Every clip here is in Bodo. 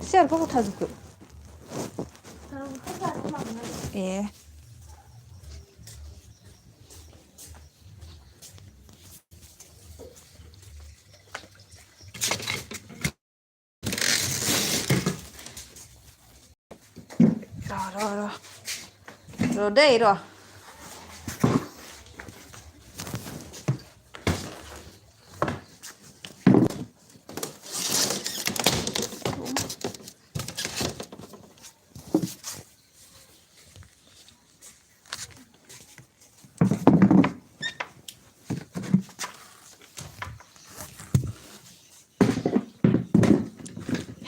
Siapa kau tahu tu? Rồi đây rồi.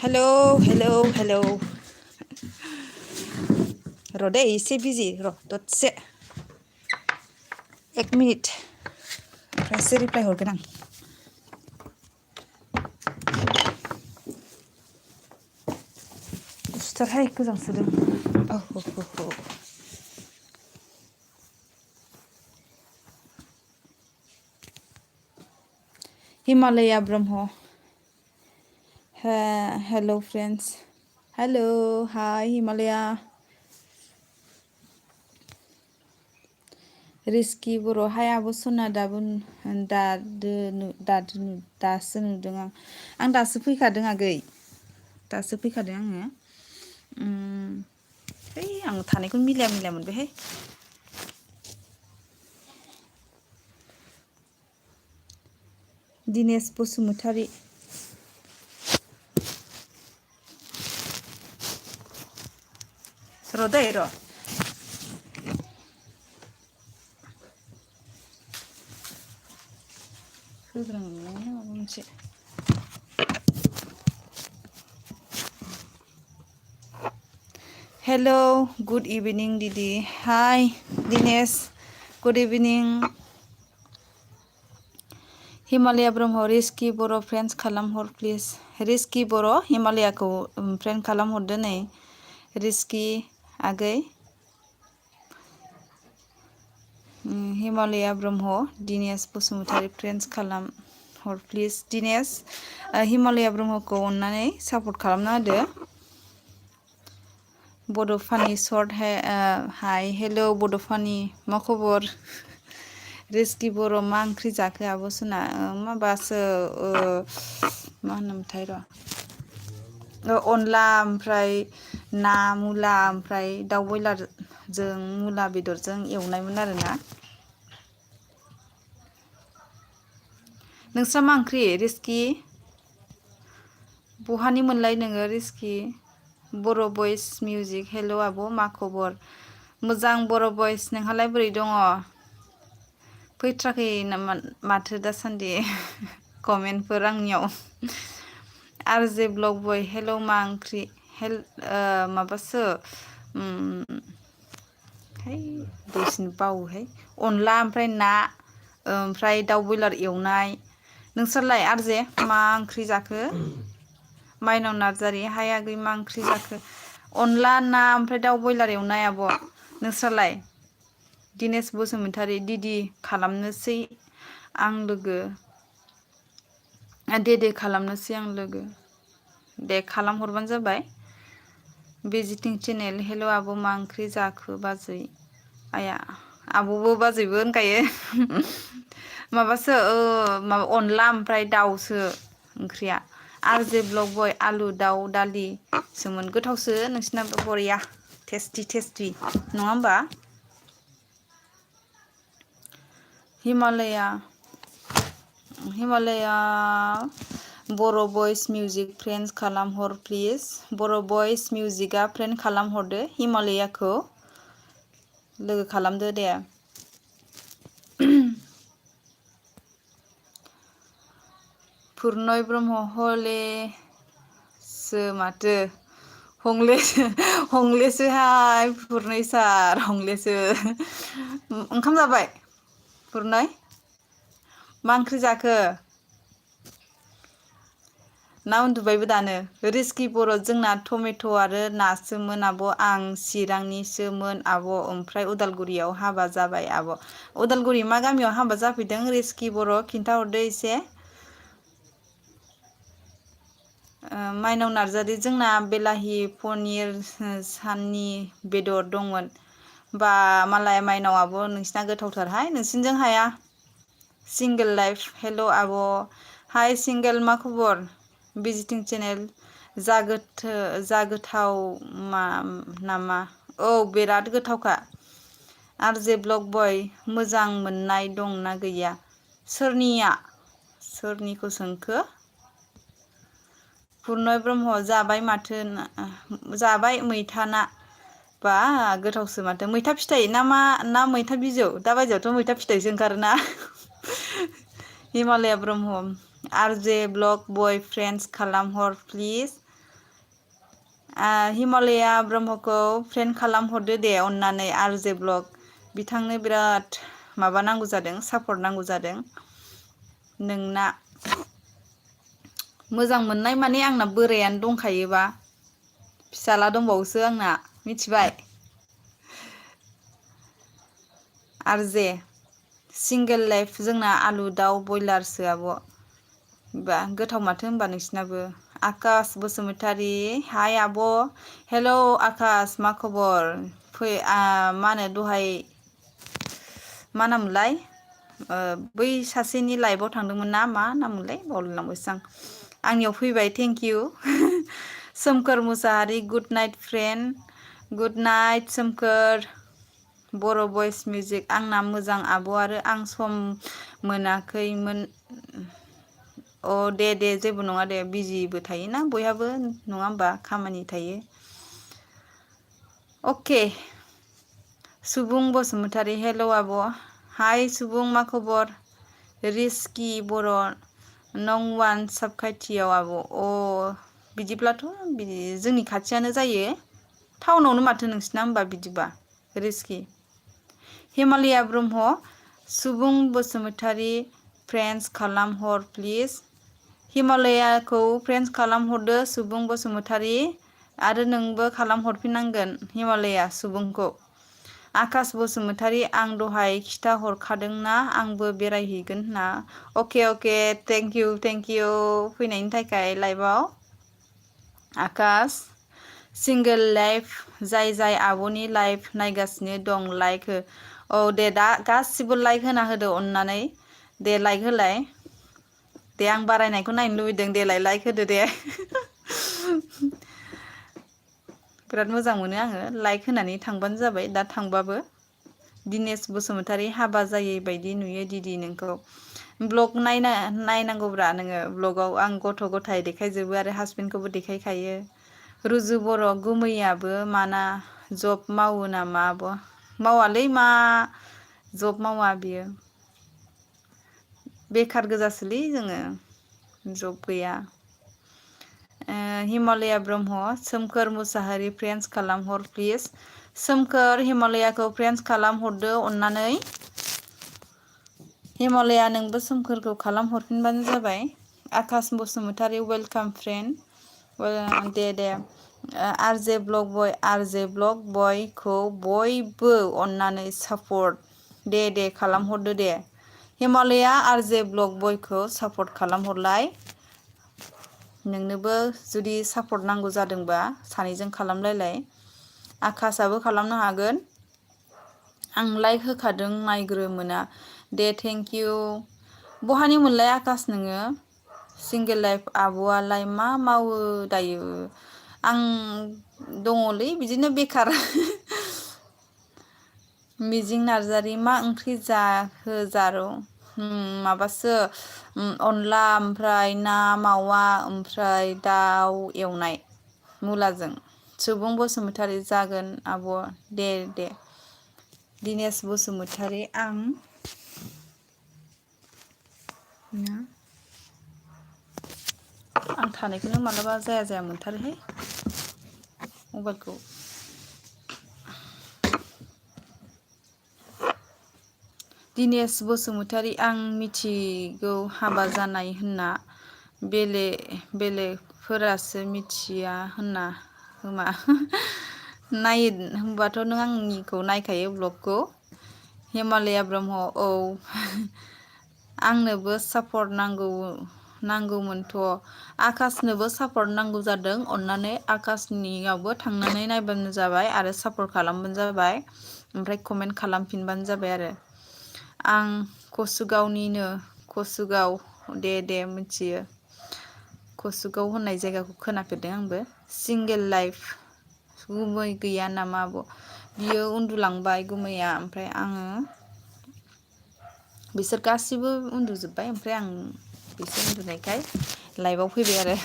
Hello, hello, hello. Rồi đây sẽ busy rồi, tốt sẽ. 1 minute. Rồi sẽ reply hồi cái năng. Starhay cứ rằng sử dụng. Himalaya Brahmo. Hello friends. Hello, hi Himalaya. Risky बर' हायाबो सना दासो नुदों आं दासो फैखादों आगै दासो फैखादों आङो आं थानायखौ मिलाया मोनबायहाय दिनेश बसुमतारी र' Hello, good evening, Didi. Hi, Dinesh. Good evening. Himalaya Brahmo, Risky Boro friends kalam hor please. Risky Boro, Himalaya ko friend kalam hor dene. Risky agay. Himalaya Brahmo, Dinesh Bosumutari friends kalam hor please. Dinesh, Himalaya Brahmo ko onnane support kalam na de. Bodo funny short hi hello Bodo funny ma खबर Risky Boro मा ओंख्रि जाखो आब' सना माबासो मा होनोमोनथाय र' अनला ओमफ्राय ना मुला ओमफ्राय दाउ बयलारजों मुला बेदरजों एवनायमोन आरोना नोंस्रा मा ओंख्रि रिस्की बहानि मोनलाय नोङो रिस्की बर' भइस मिउजिक हेल' आब' मा खबर मोजां बर' भइस नोंहालाय बोरै दङ फैथ्राखै नामा माथो दासान्दि कमेन्टफोर आंनियाव आरो जे ब्लग बय हेल' मा ओंख्रि माबासो है दसेनो बावोहाय अनला ओमफ्राय ना ओमफ्राय दाउ बयलार एवनाय नोंसोरलाय आरजे मा ओंख्रि जाखो माइनाव नार्जारि हाय आगै मा ओंख्रि जाखो अनला ना ओमफ्राय दाउ बयलार एवनाय आब' नोंस्रालाय दिनेश बसुमतारी दिदि खालामनोसै आं लोगो दे खालामनोसै आं लोगो दे खालामहरबानो जाबाय भिजिटिं चेनेल हेल' आब' मा ओंख्रि जाखो बाजै आया आब'बो बाजैबो होनखायो माबासो माबा अनला ओमफ्राय दाउसो ओंख्रिया आरो जे ब्लग बय आलु दाउ दालि सोमोन गोथावसो नोंसिनाबो बरिया टेस्टि नङा होमबा हिमालया बर' भइस मिउजिक फ्रेन्ड खालाम हर प्लिज बर' भइस मिउजिकआ फ्रेन्ड खालाम हरदो हिमालयाखौ लोगो खालामदो दे पुरनय ब्रह्म हलेसो माथो हंलेसोहाय पुरनय सार हंलेसो ओंखाम जाबाय पुरनय मा ओंख्रि जाखो ना उन्दुबायबो दानो रिस्कि बर' जोंना टमेट' आरो नासोमोन आब' आं चिरांनिसोमोन आब' ओमफ्राय उदालगुरियाव हाबा जाबाय आब' उदालगुरि मा गामियाव हाबा जाफैदों रिस्कि बर' खिन्थाहरदो एसे माइनाव नार्जारि जोंना बेलाहि पनिर साननि बेदर दंमोन बा मालाय माइनावआबो नोंसिना गोथावथारहाय नोंसिनिजों हाया सिंगोल लाइफ हेल' आब' हाय सिंगोल मा खबर भिजिटिं चेनेल जागोथाव नामा औ बिराद गोथावखा आर जे ब्लग बय मोजां मोननाय दंना गैया सोरनिखौ सोंखो पुरनय ब्रह्म जाबाय माथो जाबाय मैथा ना बा गोथावसो माथो मैथा फिथाइ ना मा ना मैथा बिजौ दा बायदियावथ' मैथा फिथाइसो ओंखारोना Himalaya Brahma R J blog बय फ्रेन्डस खालामहर प्लिज हिमालया ब्रह्मखौ फ्रेन्ड खालामहरदो दे अननानै आर जे ब्लग बिथांनो बिराद माबा नांगौ जादों सापर्ट नांगौ जादों नोंना मोजां मोननाय माने आंना बोरायानो दंखायोबा फिसाला दंबावोसो आंना मिथिबाय आर जे सिंगेल लाइफ जोंना आलु दाउ बयलारसो आब' बा गोथाव माथो होनबा नोंसिनाबो आकास बसुमतारी हाय आब' हेलौ आकास मा खबर फै मा होनो दहाय मा नाममोनलाय बै सासेनि लाइफआव थांदोंमोन ना मा नाममोनलाय बावलायलांबायसो आं आंनियाव फैबाय thank you Somkhor Musahari good night friend good night Somkhor बर' भइस मिउजिक आंना मोजां आब' आरो आं सम मोनाखैमोन अ दे जेबो नङा दे बिजिबो थायोना बयहाबो नङा होमबा खामानि थायो अके सुबुं बसुमतारी हेल' आब' हाय सुबुं मा खबर रिस्कि बर' नं वान साबखाथियाव आब' बिदिब्लाथ' बिदि जोंनि खाथियानो जायो टाउनावनो माथो नोंसिना होमबा बिदिबा रिस्कि हिमालया ब्रह्म सुबुं बसुमतारी फ्रेन्स खालामहर प्लिज हिमालयाखौ फ्रेन्स खालामहरदो सुबुं बसुमतारी आरो नोंबो खालामहरफिननांगोन हिमालया सुबुंखौ आकास बसुमतारी आं दहाय खिथा हरखादोंना आंबो बेरायहैगोन होनना अके थेंक इउ फैनायनि थाखाय लाइभआव आकास सिंगोल लाइफ जाय आब'नि लाइफ नायगासिनो दं लाइक हो औ दे दा गासिबो लाइक होना होदो अननानै दे लाइक होलाय दे आं बारायनायखौ नायनो लुबैदों देलाय लाइक होदो दे बिराद मोजां मोनो आङो लाइक होनानै थांबानो जाबाय दा थांबाबो दिनेश बसुमतारी हाबा जायै बायदि नुयो दिदि नोंखौ ब्लग नायनांगौब्रा नोङो ब्लगाव आं गथ' गथाय देखायजोबो आरो हासबेन्डखौबो देखायखायो रुजु बर' गुमैयाबो माना जब मावो नामा आब' मावालै मा जब मावा बियो बेखार गोजासोलै जोङो जब गैया हिमालया ब्रह्म सोमखोर मुसाहारि फ्रेन्स खालामहर प्लिज सोमखोर हिमालयाखौ फ्रेन्स खालामहरदो अननानै हिमालया नोंबो सोमखोरखौ खालामहरफिनबानो जाबाय आकास बसुमतारी वेलकाम फ्रेन्ड दे आरजे ब्लग बयखौ बयबो अननानै सापर्ट दे खालामहरदो दे हिमालया आरजे ब्लग बयखौ सापर्ट खालामहरलाय नोंनोबो जुदि सापर्ट नांगौ जादोंबा सानैजों खालामलायलाय आकासाबो खालामनो हागोन आं लाइक होखादों नायग्रो मोना दे थेंक इउ बहानि मोनलाय आकास नोङो सिंगेल लाइफ आब'आलाय मा मावो दायो आं दङलै बिदिनो बेखार मिजिं नार्जारि मा ओंख्रि जाखो जारौ माबासो अनला ओमफ्राय ना मावा ओमफ्राय दाउ एवनाय मुलाजों सुबुं बसुमतारी जागोन आब' दे दिनेश बसुमतारी आं आं थानायखौनो मालाबा जाया जाया मोनथारोहाय मबाइलखौ। दिनेश बसुमतारी आं मिथिगौ हाबा जानाय होनना बेलेगफोरासो मिथिया होनना खोमा नायो होमबाथ' नों आंनिखौ नायखायो ब्लगखौ। हिमालया ब्रह्म औ आंनोबो सापर्ट नांगौमोनथ' आकाशनोबो सापर्ट नांगौ जादों अननानै आकाशनियावबो थांनानै नायबानो जाबाय आरो सापर्ट खालामबानो जाबाय ओमफ्राय कमेन्ट खालामफिनबानो जाबाय आरो। आं कसुगावनिनो कसुगाव दे मिथियो कसुगाव होननाय जायगाखौ खोनाफेरदों आंबो। सिंगेल लाइफ गुमै गैया नामा आब'? बियो उन्दुलांबाय गुमैया ओमफ्राय आङो बिसोर गासिबो उन्दुजोब्बाय ओमफ्राय आं बिसोर उन्दुनायखाय लाइभआव फैबाय आरो।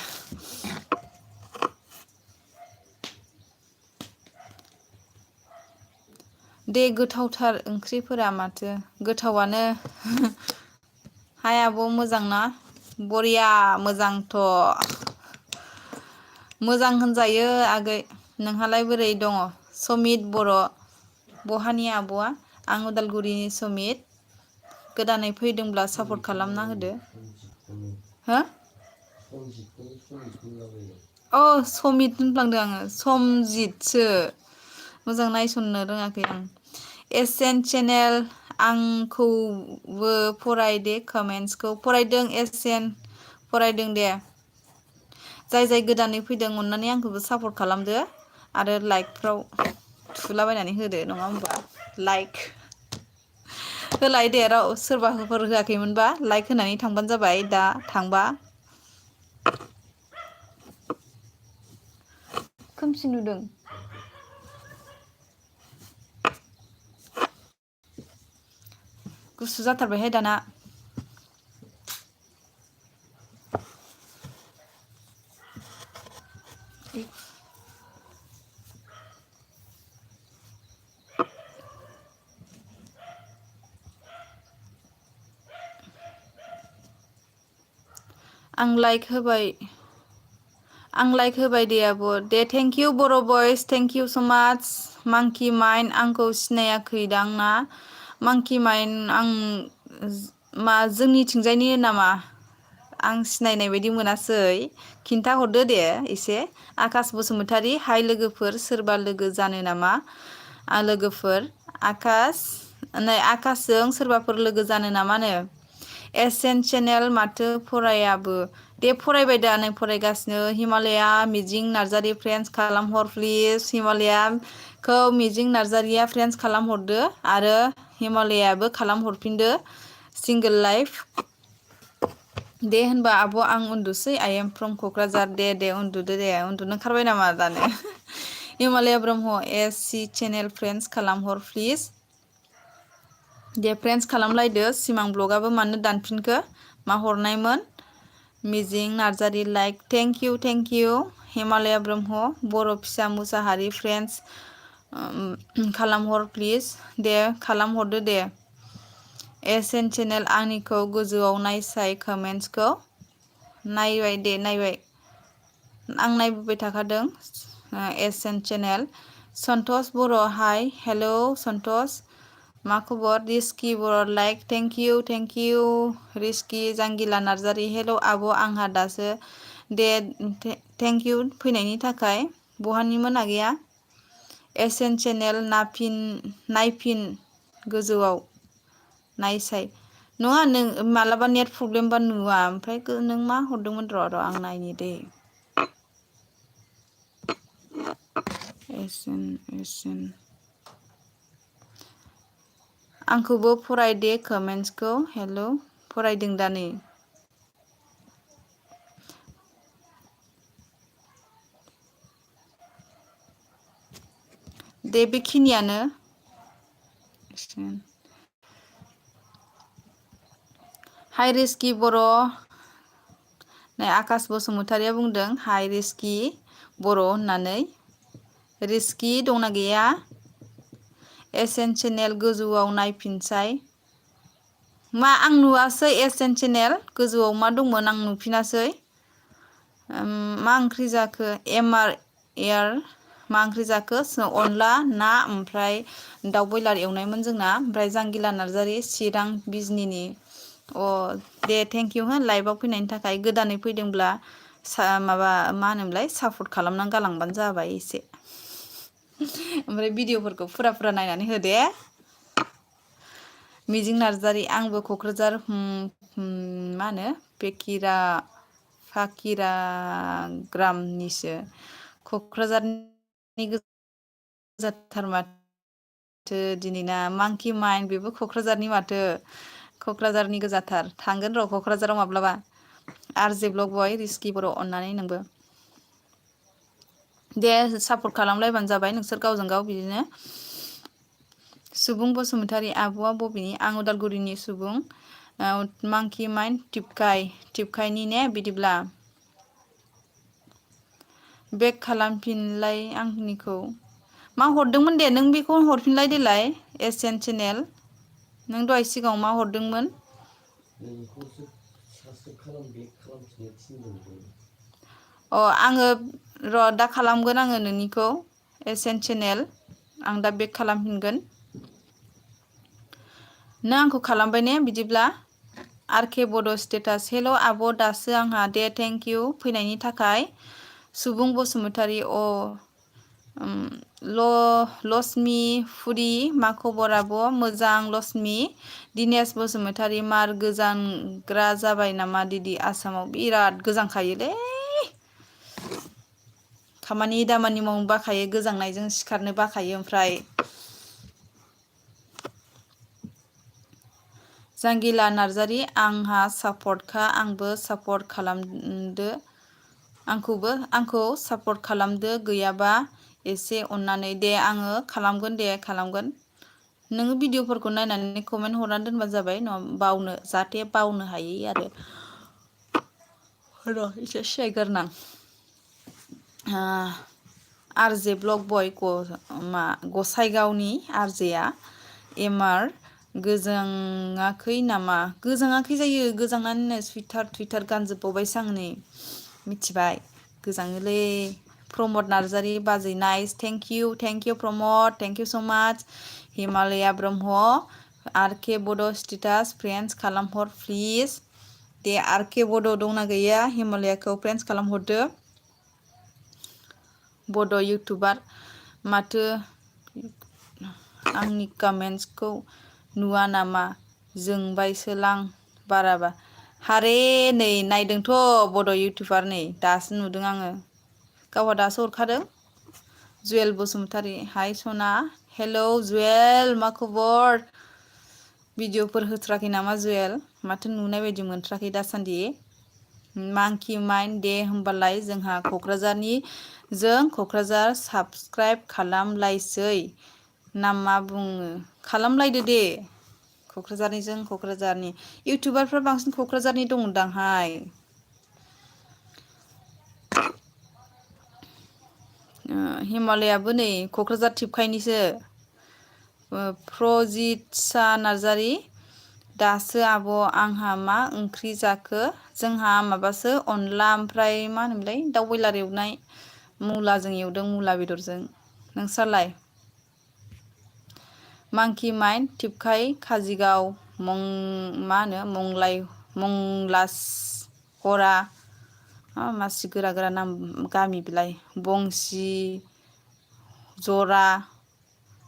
दे गोथावथार ओंख्रिफोरा माथो गोथावानो हाय आब' मोजांना? बरिया मोजांथ' मोजां होनजायो आगै। नोंहालाय बोरै दङ? समित बर' बहानि आब'आ? आं उदालगुरिनि समित। गोदानै फैदोंब्ला सापर्ट खालामना होदो हो अ समित होनफ्लांदों आङो समजितसो मोजां नायसननो रोङाखै आं। एस एन चेनेल आंखौबो फराय दे कमेन्टसखौ फरायदों एस एन फरायदों दे। जाय गोदानै फैदों अननानै आंखौबो सापर्ट खालामदो आरो लाइकफ्राव थुलाबायनानै होदो नङा होमबा लाइक होलाय दे सोरबाफोर होआखैमोनबा लाइक होनानै थांबानो जाबाय दा थांबा। खोमसि नुदों। गुसु जाथारबायहाय दाना। आं लाइक होबाय दे आब' दे थेंकिउ बर' बयस थेंकिउ स' माच मांकि माइन आंखौ सिनायाखैदां ना मांकि माइन आं मा जोंनिथिंजायनि नामा? आं सिनायनाय बायदि मोनासै खिन्था हरदो दे एसे। आकाश बसुमतारी हाय लोगोफोर सोरबा लोगो जानो नामा? लोगोफोर आकाश नै आकाशजों सोरबाफोर लोगो जानो नामानो? एस एन चेनेल माथो फरायाबो दे फरायबाय दा नै फरायगासिनो। हिमालया मिजिं नार्जारि फ्रेन्स खालामहर प्लिज हिमालयाखौ मिजिं नार्जारिया फ्रेन्स खालामहरदो आरो हिमालयाबो खालामहरफिनदो सिंगोल लाइफ। दे होनबा आब' आं उन्दुसै आइ एम फ्रम क'क्राझार दे उन्दुदो दे उन्दुनो ओंखारबाय नामा दानो? Himalaya Brahma S C channel friends खालामहर प्लिज दे फ्रेन्स खालामलायदो। सिमां ब्लगआबो मानो दानफिनखो मा हरनायमोन? मिजिं नार्जारि लाइक थेंकिउ हिमालया ब्रह्म बर' फिसा मुसाहारि फ्रेन्स खालामहर प्लिज दे खालामहरदो दे। एस एन चेनेल आंनिखौ गोजौआव नायसाय कमेन्टसखौ नायबाय दे नायबाय आं नायबोबाय थाखादों। एस एन चेनेल सन्तस बर' हाय हेलौ सन्तस मा खबर? रिस्कि बर' लाइक थेंकिउ रिस्कि जांगिला नार्जारि हेलौ आब' आंहा दासो दे थेंकिउ फैनायनि थाखाय। बहानिमोन आगैया? एस एन चेनेल नायफिन गोजौआव नायसाय नङा नों मालाबा नेट प्रब्लेमबा नुवा ओमफ्राय नों मा हरदोंमोन र' आं नायनि दै। एस एन आंखौबो फराय दे कमेन्टसखौ हेलौ फरायदों दा नै। दे बेखिनियानो। हाय रिस्कि बर' नै आकाश बसुमतारिया बुंदों हाय रिस्कि बर' होननानै। रिस्कि दंना गैया? एस एन चेनेल गोजौआव नायफिनसाय। मा आं नुवासै एस एन चेनेल गोजौआव मा दंमोन आं नुफिनासै। मा ओंख्रि जाखो एमार एयार मा ओंख्रि जाखो अनला ना ओमफ्राय दाउ बयलार एवनायमोन जोंना ओमफ्राय जांगिला नार्जारि चिरां बिजनिनि दे थेंकिउ हो लाइभआव फैनायनि थाखाय गोदानै फैदोंब्ला माबा मा होनोमोनलाय सापर्ट खालामनानै गालांबानो जाबाय एसे ओमफ्राय भिडिअफोरखौ फुरा फुरा नायनानै हो दे मिजिं नार्जारि आंबो क'क्राझार मा होनो फाकिराग्रामनिसो क'क्राझारनि गोजाथार माथो दिनैना मांकि माइन्ड बेबो क'क्राझारनि माथो क'क्राझारनि गोजाथार थांगोन र' क'क्राझाराव माब्लाबा आरजे ब्लग बय रिस्कि बर' अननानै नोंबो दे सापर्ट खालामलायबानो जाबाय नोंसोर गावजों गाव बिदिनो सुबुं बसुमतारी आब'आ बबेनि आं उदालगुरिनि सुबुं मांकि माइन्ड टिपकाइनि ने बिदिब्ला बेक खालामफिनलाय आंनिखौ मा हरदोंमोन दे नों बेखौ हरफिनलाय देलाय एसएन चेनेल नों दहाय सिगाङाव मा हरदोंमोन आङो र' दा खालामगोन आङो नोंनिखौ एसएन चेनेल आं दा बेक खालामफिनगोन नों आंखौ खालामबाय ने बिदिब्ला आरके बड' स्टेटास हेल' आब' दासो आंहा दे थेंकिउ फैनायनि थाखाय सुबुं बसुमतारी लसमि फुरि मा खबर आब' मोजां लसमि दिनेश बसुमतारी मार गोजानग्रा जाबाय नामा दिदि आसामाव बिराद गोजांखायोलै खामानि दामानि मावनो बाखायो गोजांनायजों सिखारनो बाखायो ओमफ्राय जांगिला नार्जारि आंहा सापर्टखा आंबो सापर्ट खालामदो आंखौ सापर्ट खालामदो गैयाबा एसे अननानै दे आङो खालामगोन दे खालामगोन नोङो भिडिअफोरखौ नायनानै कमेन्ट हरनानै दोनबानो जाबाय नङा जाहाथे बावनो हायै आरो र' एसे सियायगोरनां आरजे ब्लग बय गसाइगावनि आरजेआ एमार गोजाङाखै नामा गोजाङाखै जायो गोजांनानैनो सुइटार गानजोबबावबायसो आं नै मिथिबाय गोजाङोलै प्रमद नार्जारि बाजै नाइस थेंकिउ प्रमद thank you so' much Himalaya Brahma RK Bodo' status friends खालामहर प्लिज दे आरके बड' दंना गैया हिमालयाखौ फ्रेन्ड्स खालामहरदो बड' इउटुबार माथो आंनि कमेन्टसखौ नुवा नामा जोंबायसोलां बाराबा हारे नै नायदोंथ' बड' इउटुबार नै दासो नुदों आङो गावहा दासो हरखादों जुवेल बसुमतारी हाय सना हेलौ जुवेल मा खबर भिडिअफोर होथ्राखै नामा जुवेल माथो नुनाय बायदि मोनथ्राखै दासान्दि मांकि माइन्ड दे होमबालाय जोंहा क'क्राझार साबसक्राइब खालामलायसै ना मा बुङो खालामलायदो दे क'क्राझारनि इउटुबारफ्रा बांसिन क'क्राझारनि दंदांहाय हिमालयाबो नै क'क्राझार टिपकाइनिसो प्रजितसा नार्जारि दासो आब' आंहा मा ओंख्रि जाखो जोंहा माबासो अनला ओमफ्राय मा होनोमोनलाय दाउ बयलार एवनाय मुलाजों एवदों मुला बेदरजों नोंस्रालाय मांकि माइन्ड टिपकाइ काजिगाव मा होनो मंलास हरा मासि गोरा गोरा नाम गामि बिलाय बंसि जरा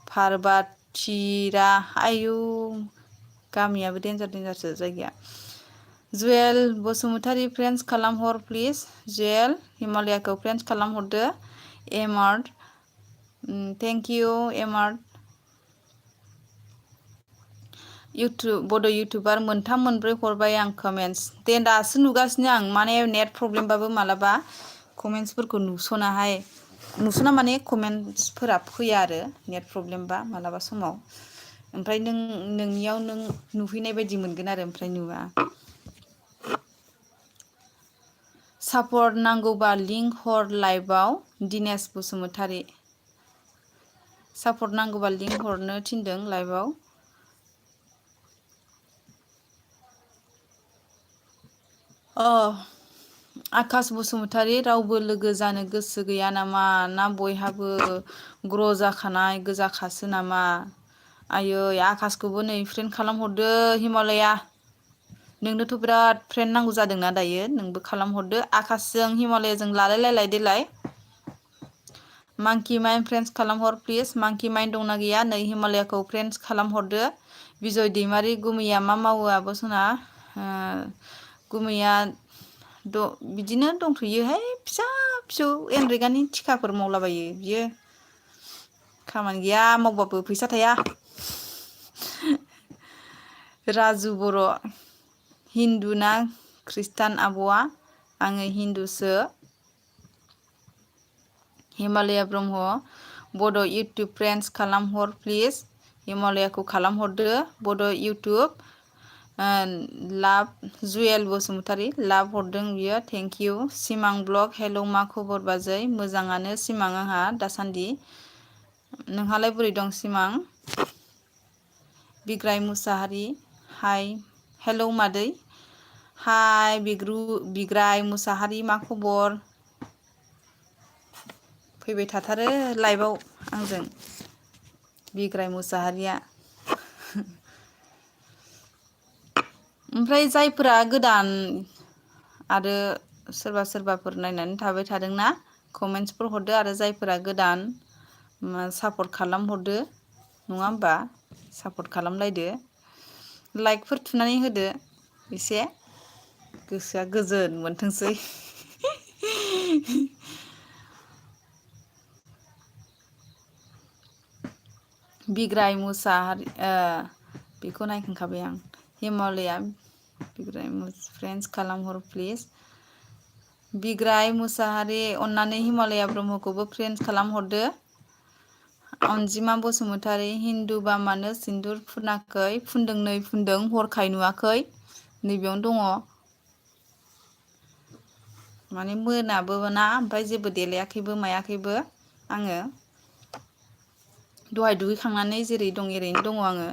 पार्बाथिरा आयु गामियाबो देन्जारसो जायगाया जुवेल बसुमतारी फ्रेन्ड्स खालामहर प्लिज जुवेल हिमालयाखौ फ्रेन्ड्स खालामहरदो एमार्ट थेंकिउ एमार्ट बड' इउटुबार मोनथाम मोनब्रै हरबाय आं कमेन्टस दे दासो नुगासिनो आं माने नेट प्रब्लेमबाबो मालाबा कमेन्टसफोरखौ नुसना माने कमेन्टसफोरा फैया आरो नेट प्रब्लेमबा मालाबा समाव ओमफ्राय नोंनियाव नों नुहैनाय बायदि मोनगोन आरो ओमफ्राय नुवा सापर्ट नांगौबा लिंक हर लाइभआव दिनेश बसुमतारी सापर्ट नांगौबा लिंक हरनो थिनदों लाइभआव आकाश बसुमतारी रावबो लोगो जानो गोसो गैया नामा ना बयहाबो ग्र' जाखानाय गोजाखासो नामा आयै आकाशखौबो नै फ्रेन्ड खालामहरदो हिमालया नोंनोथ' बिराद फ्रेन्ड नांगौ जादोंना दायो नोंबो खालामहरदो आकाशजों हिमालयाजों लालायलायलाय देलाय मांकि माइन फ्रेन्ड्स खालामहर प्लिज मांकि माइन दंना गैया नै हिमालयाखौ फ्रेन्ड्स खालामहरदो बिजय दैमारि गुमैया मा मावो आब' सना गुमैया बिदिनो दंथ'योहाय फिसा फिसौ एनरेगानि थिखाफोर मावलाबायो बियो खामानि गैया मावबाबो फैसा थाया राजु बर' हिन्दु ना ख्रिस्टान आब'आ आङो हिन्दुसो हिमालया ब्रह्म बड' इउटुब फ्रेन्ड्स खालामहर प्लिज हिमालयाखौ खालामहरदो बड' इउटुब लाभ जुयेल बसुमतारी लाभ हरदों बियो थेंक इउ सिमां ब्लग हेलौ मा खबर बाजै मोजाङानो सिमां आंहा दासान्दि नोंहालाय बोरै दं सिमां बिग्राय मुसाहारि हाय हेलौ मादै हाय बिग्राय मुसाहारि मा खबर फैबाय थाथारो लाइभआव आंजों बिग्राय मुसाहारिया ओमफ्राय जायफोरा गोदान आरो सोरबाफोर नायनानै थाबाय थादोंना कमेन्टसफोर हरदो आरो जायफोरा गोदान सापर्ट खालामहरदो नङा होमबा सापर्ट खालामलायदो लाइकफोर थुनानै होदो एसे गोसोआ गोजोन मोनथोंसै बिग्राय मुसाहारि बेखौ नायखांखाबाय आं हिमालया बिग्राय फ्रेन्ड्स खालामहर प्लिज बिग्राय मुसाहारि अननानै हिमालया ब्रह्मखौबो फ्रेन्ड्स खालामहरदो अनजिमा बसुमतारी हिन्दु बा मानो सिन्दुर फुनाखै फुनदों नै फुनदों हरखाय नुवाखै नैबेयावनो दङ माने मोनाबो ना ओमफ्राय जेबो देलायाखैबो मायाखैबो आङो दहाय दुगैखांनानै जेरै दं एरैनो दङ आङो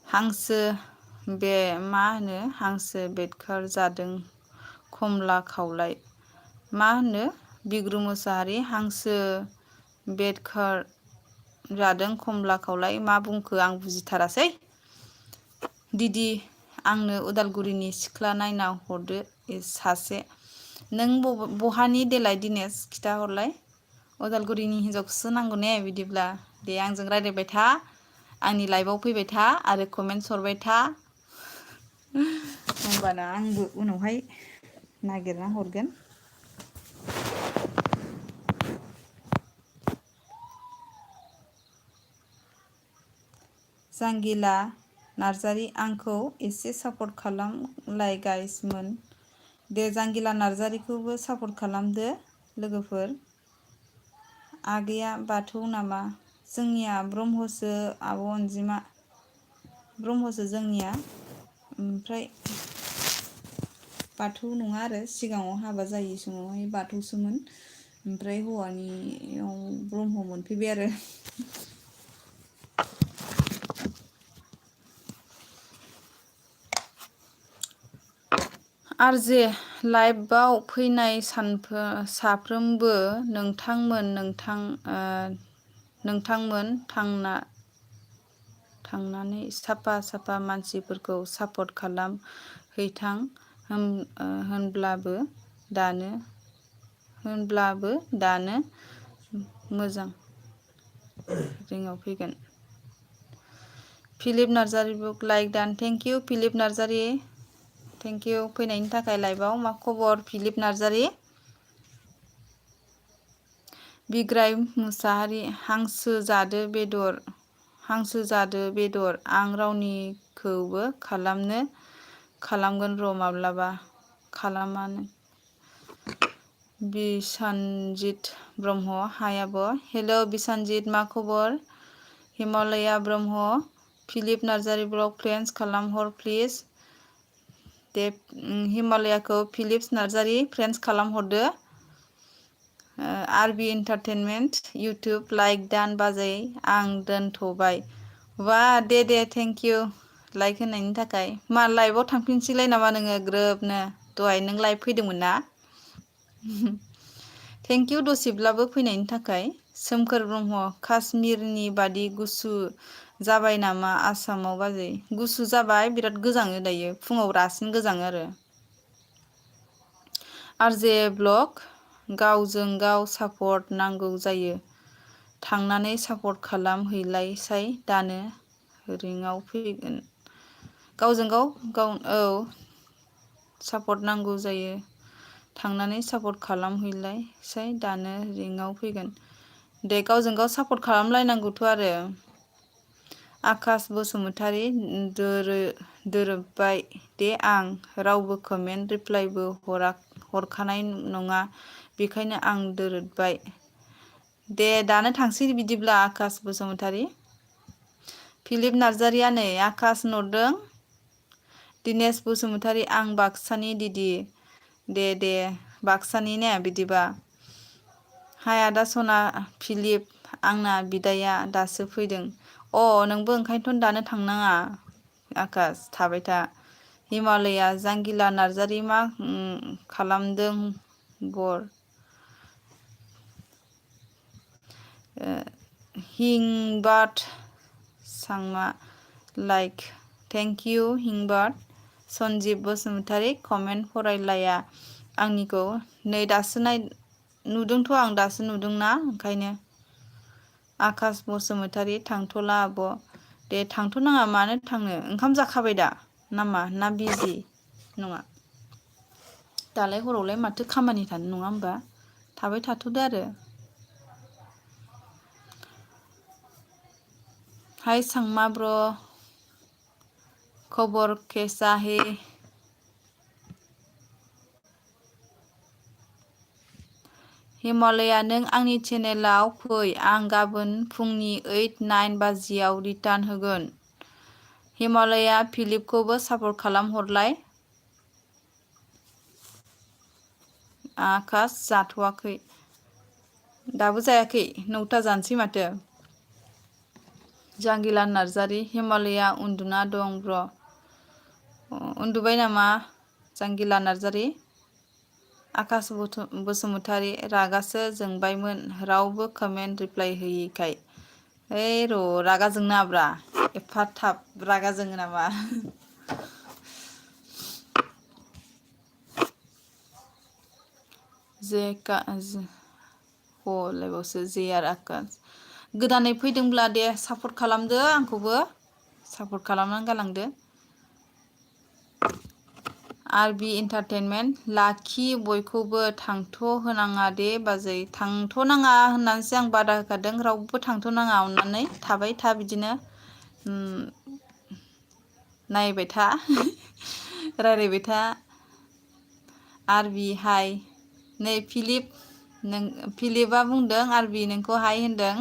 हांसो बे मा होनो हांसो बेदखार जादों खमला खावलाय मा होनो बिग्रु मोसाहारि हांसो बेदखार जादों खमला खावलाय मा बुंखो आं बुजिथारासै दिदि आंनो उदालगुरिनि सिख्ला नायना हरदो सासे नों बहानि देलाय दिनेश खिथाहरलाय उदालगुरिनि हिनजावखौसो नांगौ ने बिदिब्ला दे आंजों रायज्लायबाय था आंनि लाइभआव फैबाय था आरो कमेन्टस हरबाय था होमबाना आंबो उनावहाय नागिरना हरगोन जांगिला नार्जारि आंखौ एसे सापर्ट खालामलाय गाइसमोन दे जांगिला नार्जारिखौबो सापर्ट खालामदो लोगोफोर आगैया बाथौ नामा जोंनिया ब्रह्मसो आब' अनजिमा ब्रह्मसो जोंनिया ओमफ्राय बाथौ नङा आरो सिगाङाव हाबा जायै समावहाय बाथौसोमोन ओमफ्राय हौवानियाव ब्रह्म मोनफैबाय आरो आरजे लाइभआव फैनाय साफ्रोमबो नोंथांमोन थांनानै साफा मानसिफोरखौ सापर्ट खालाम हैथां होनब्लाबो दानो मोजां रिङाव फैगोन फिलिप नार्जारि बुक लाइक दान thank you Philip Narzary thank you फैनायनि थाखाय लाइभआव मा खबर फिलिप नार्जारि बिग्राय मुसाहारि हांसो जादो बेदर आं रावनिखौबो खालामगोन र' माब्लाबा खालामानो बिसानजित ब्रह्म हाय आब' हेल' बिसानजित मा खबर Himalaya Brahma Philip Narzary blog friends खालामहर प्लिज दे हिमालयाखौ फिलिप्स नार्जारि फ्रेन्ड्स खालामहरदो आरबि एन्टारटेनमेन्ट इउटुब लाइक दान बाजै आं दोनथ'बाय वा दे थेंक इउ लाइक होनायनि थाखाय। मा लाइभआव थांफिनसैलाय नामा नोङो ग्रोबनो? दहाय नों लाइभ फैदोंमोन ना? थेंक इउ दसेब्लाबो फैनायनि थाखाय। सोमखोर ब्रह्म काश्मिरनि बादि गुसु जाबाय नामा आसामाव बाजै? गुसु जाबाय, बिराद गोजाङो दायो, फुङाव रासिन गोजाङो आरो। आरजे ब्लग गावजों गाव सापर्ट नांगौ जायो। थांनानै सापर्ट खालाम हैलायसाय दानो रिंआव फैगोन। गावजों गाव औ सापर्ट नांगौ जायो। थांनानै सापर्ट खालामहैलायसै दानो रिंआव फैगोन। दे गावजों गाव सापर्ट खालामलायनांगौथ' आरो। आकाश बसुमतारी दोरोबबाय दे आं रावबो कमेन्ट रिप्लाइबो हरखानाय नङा बेखायनो आं दोरदबाय। दे दानो थांसै बिदिब्ला आकाश बसुमतारी। फिलिप नार्जारिया नै आकाश नरदों। दिनेश बसुमतारी आं बाक्सानि दिदि। दे बाक्सानि ने बिदिबा। हाय आदा सना फिलिप आंना बिदाया दासो फैदों। नोंबो ओंखायनोथ' दानो थांनाङा आकाश, थाबाय था। हिमालया जांगिला नार्जारि मा खालामदों बर? हिंबाद सांमा लाइक थेंक इउ हिंबाद। सन्जिब बसुमतारी कमेन्ट फरायलाया आंनिखौ। नै दासो नुदोंथ' आं दासो नुदोंना ओंखायनो। आकाश बसुमतारी थांथ'ला आब'। दे थांथ' नाङा, मानो थांनो? ओंखाम जाखाबाय दा नामा ना बिजि नङा? दालाय हरावलाय माथो खामानि थानो, नङा होमबा? थाबाय थाथ'दो आरो। हाय सांमा ब्र' खबर कैसा है? हिमालया नों आंनि चेनेलाव फै, आं गाबोन फुंनि 8-9 बाजियाव रिटार्न होगोन। हिमालया फिलिपखौबो सापर्ट खालामहरलाय। आकाश जाथ'वाखै, दाबो जायाखै, 9ता जानोसै माथो। जांगिला नार्जारि हिमालया उन्दुना दं ब्र'। उन्दुबाय नामा जांगिला नार्जारि? आकाश बसुमतारी रागासो जोंबायमोन रावबो कमेन्ट रिप्लाइ होयिखाय। र' रागा जोंनाङाब्रा, एफा थाब रागा जोङो नामा? लायबावसो जे आर आकाश। गोदानै फैदोंब्ला दे सापर्ट खालामदो, आंखौबो सापर्ट खालामनानै गालांदो। आरबि एन्टारटेनमेन्ट लाखि बयखौबो थांथ' होनाङा दे बाजै। थांथ' नाङा होननानैसो आं बादा होखादों, रावबो थांथ' नाङा अननानै थाबाय था बिदिनो। नायबाय था रायलायबाय था। आरबि हाय नै फिलिपआ बुंदों आरबि नोंखौ हाय होनदों।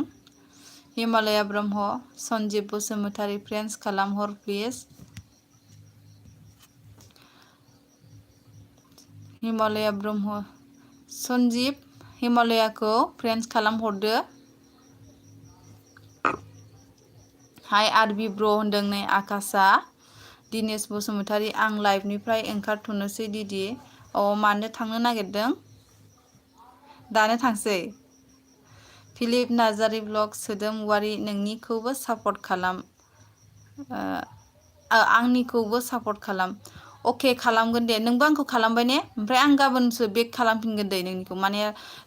हिमालया ब्रह्म सन्जिब बसुमतारी फ्रेन्ड्स खालामहर प्लिज। हिमालया ब्रह्म सन्जिब हिमालयाखौ फ्रेन्ड्स खालामहरदो। हाय आरबि ब्र' होनदों नै आकाशआ। दिनेश बसुमतारी आं लाइभनिफ्राय ओंखारथ'नोसै दिदि। मानो थांनो नागिरदों? दानो थांसै। फिलिप नार्जारि ब्लग स्वदवमवारि नोंनिखौबो सापर्ट खालाम। आंनिखौबो सापर्ट खालाम। अके खालामगोन दे, नोंबो आंखौ खालामबाय ने? ओमफ्राय आं गाबोनसो बेक खालामफिनगोन दे नोंनिखौ। माने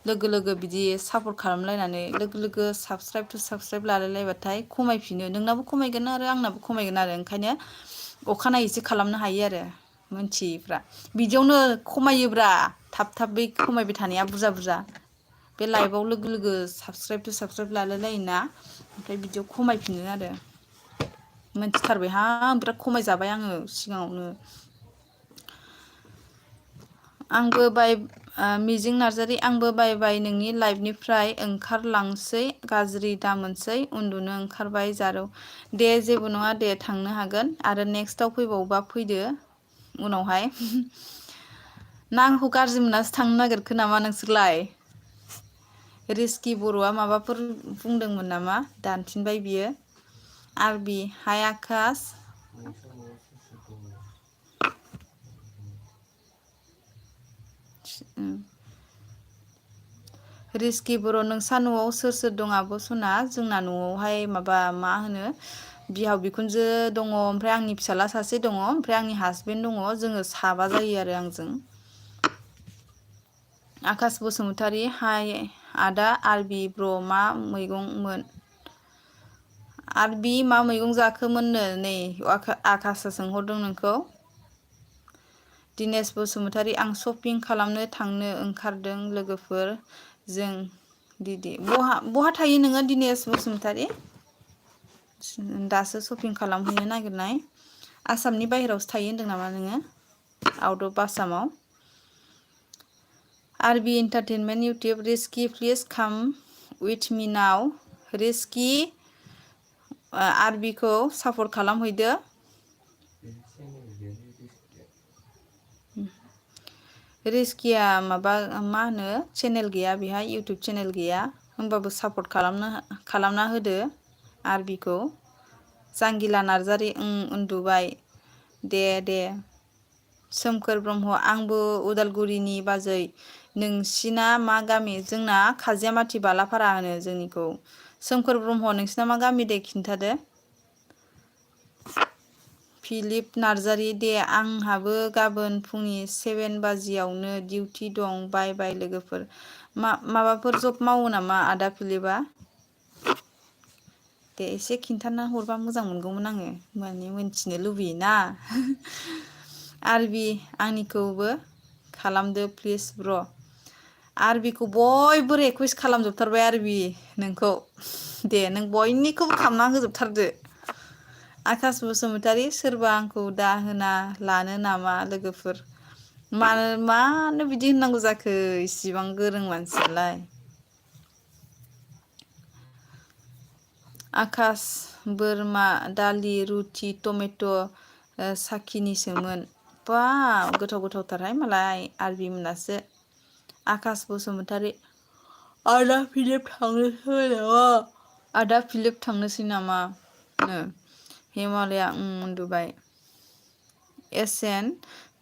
लोगो बिदि सापर्ट खालामलायनानै लोगो साबसक्राइब लालायलायबाथाय खमायफिनो। नोंनाबो खमायगोन आरो आंनाबो खमायगोन आरो ओंखायनो अखानायैसो खालामनो हायो आरो मोनथियैफ्रा। बिदियावनो खमायोब्रा, थाब बै खमायबाय थानाया बुरजा। बे लाइभआव लोगो साबसक्राइब लालाय लायोना, ओमफ्राय बिदियाव खमायफिनो आरो। मोनथिथारबायहां बिराद खमायजाबाय आङो सिगाङावनो। आंबो मिजिं नार्जारि आंबो बाय नोंनि लाइभनिफ्राय ओंखारलांसै गाज्रि दामोनसै उन्दुनो ओंखारबाय जारौ। दे जेबो नङा दे, थांनो हागोन आरो नेक्स्टआव फैबावोबा फैदो उनावहाय। ना आंखौ गाज्रि मोननासो थांनो नागिरखो नामा नोंसोरलाय? रिस्कि बर'आ माबाफोर बुंदोंमोन नामा? दानफिनबाय बियो। आरबि हाय आकाश रिस्कि बर' नोंसा न'आव सोर सोर दं आब' सना? जोंना न'आवहाय माबा मा होनो बिहाव बिखुनजो दङ, ओमफ्राय आंनि फिसाला सासे दङ, ओमफ्राय आंनि हासबेन्ड दङ। जोङो साबा जायो आरो आंजों। आकाश बसुमतारी हाय आदा आरबि ब्र मा मैगंमोन? आरबि मा मैगं जाखोमोननो नै आकाशआ सोंहरदों नोंखौ। दिनेश बसुमतारी आं शपिं खालामनो थांनो ओंखारदों लोगोफोर जों दिदि बहा थायो नोङो दिनेश बसुमतारी? दासो शपिं खालामहैनो नागिरनाय आसामनि बाहेरायावसो थायो होनदों नामा नोङो? आउट अफ आसामाव। आरबि एन्टारटेनमेन्ट इउटुब रिस्कि प्लिज काम उइथ मि नाव। Risky आरबिखौ support खालामहैदो। रिस्किया माबा मा होनो चेनेल गैया बेहाय इउटुब चेनेल गैया, होमबाबो सापर्ट खालामना होदो आरबिखौ। जांगिला नार्जारि उन्दुबाय दे। सोमखोर ब्रह्म आंबो उदालगुरिनि बाजै। नोंसिना मा गामि? जोंना खाजियामाथि बालाफारा होनो जोंनिखौ। सोमखोर ब्रह्म नोंसिना मा गामि दे खिन्थादो। फिलिप नार्जारि दे आंहाबो गाबोन फुंनि 7 बाजियावनो डिउटि दं। बाय बाय लोगोफोर। माबाफोर जब मावो नामा आदा फिलिपआ? दे एसे खिन्थाना हरबा मोजां मोनगौमोन आङो, माने मोनथिनो लुबैयोना। आरबि आंनिखौबो खालामदो प्लिज ब्र। आरबिखौ बयबो रिकुवेस्ट खालामजोबथारबाय आरबि नोंखौ। दे नों बयनिखौबो खालामना होजोबथारदो। आकाश बसुमतारी सोरबा आंखौ दाहोना लानो नामा लोगोफोर? मानो बिदि होननांगौ जाखो इसिबां गोरों मानसियालाय। आकाश बोरमा दालि रुटि टमेट' साखिनिसोमोन। बा गोथाव गोथावथारहाय मालाय आरबि मोनासो। आकाश बसुमतारी आदा फिलिप थांनोसै नामा? आदा फिलिप थांनोसै नामा? हिमालया उन्दुबाय। एसएन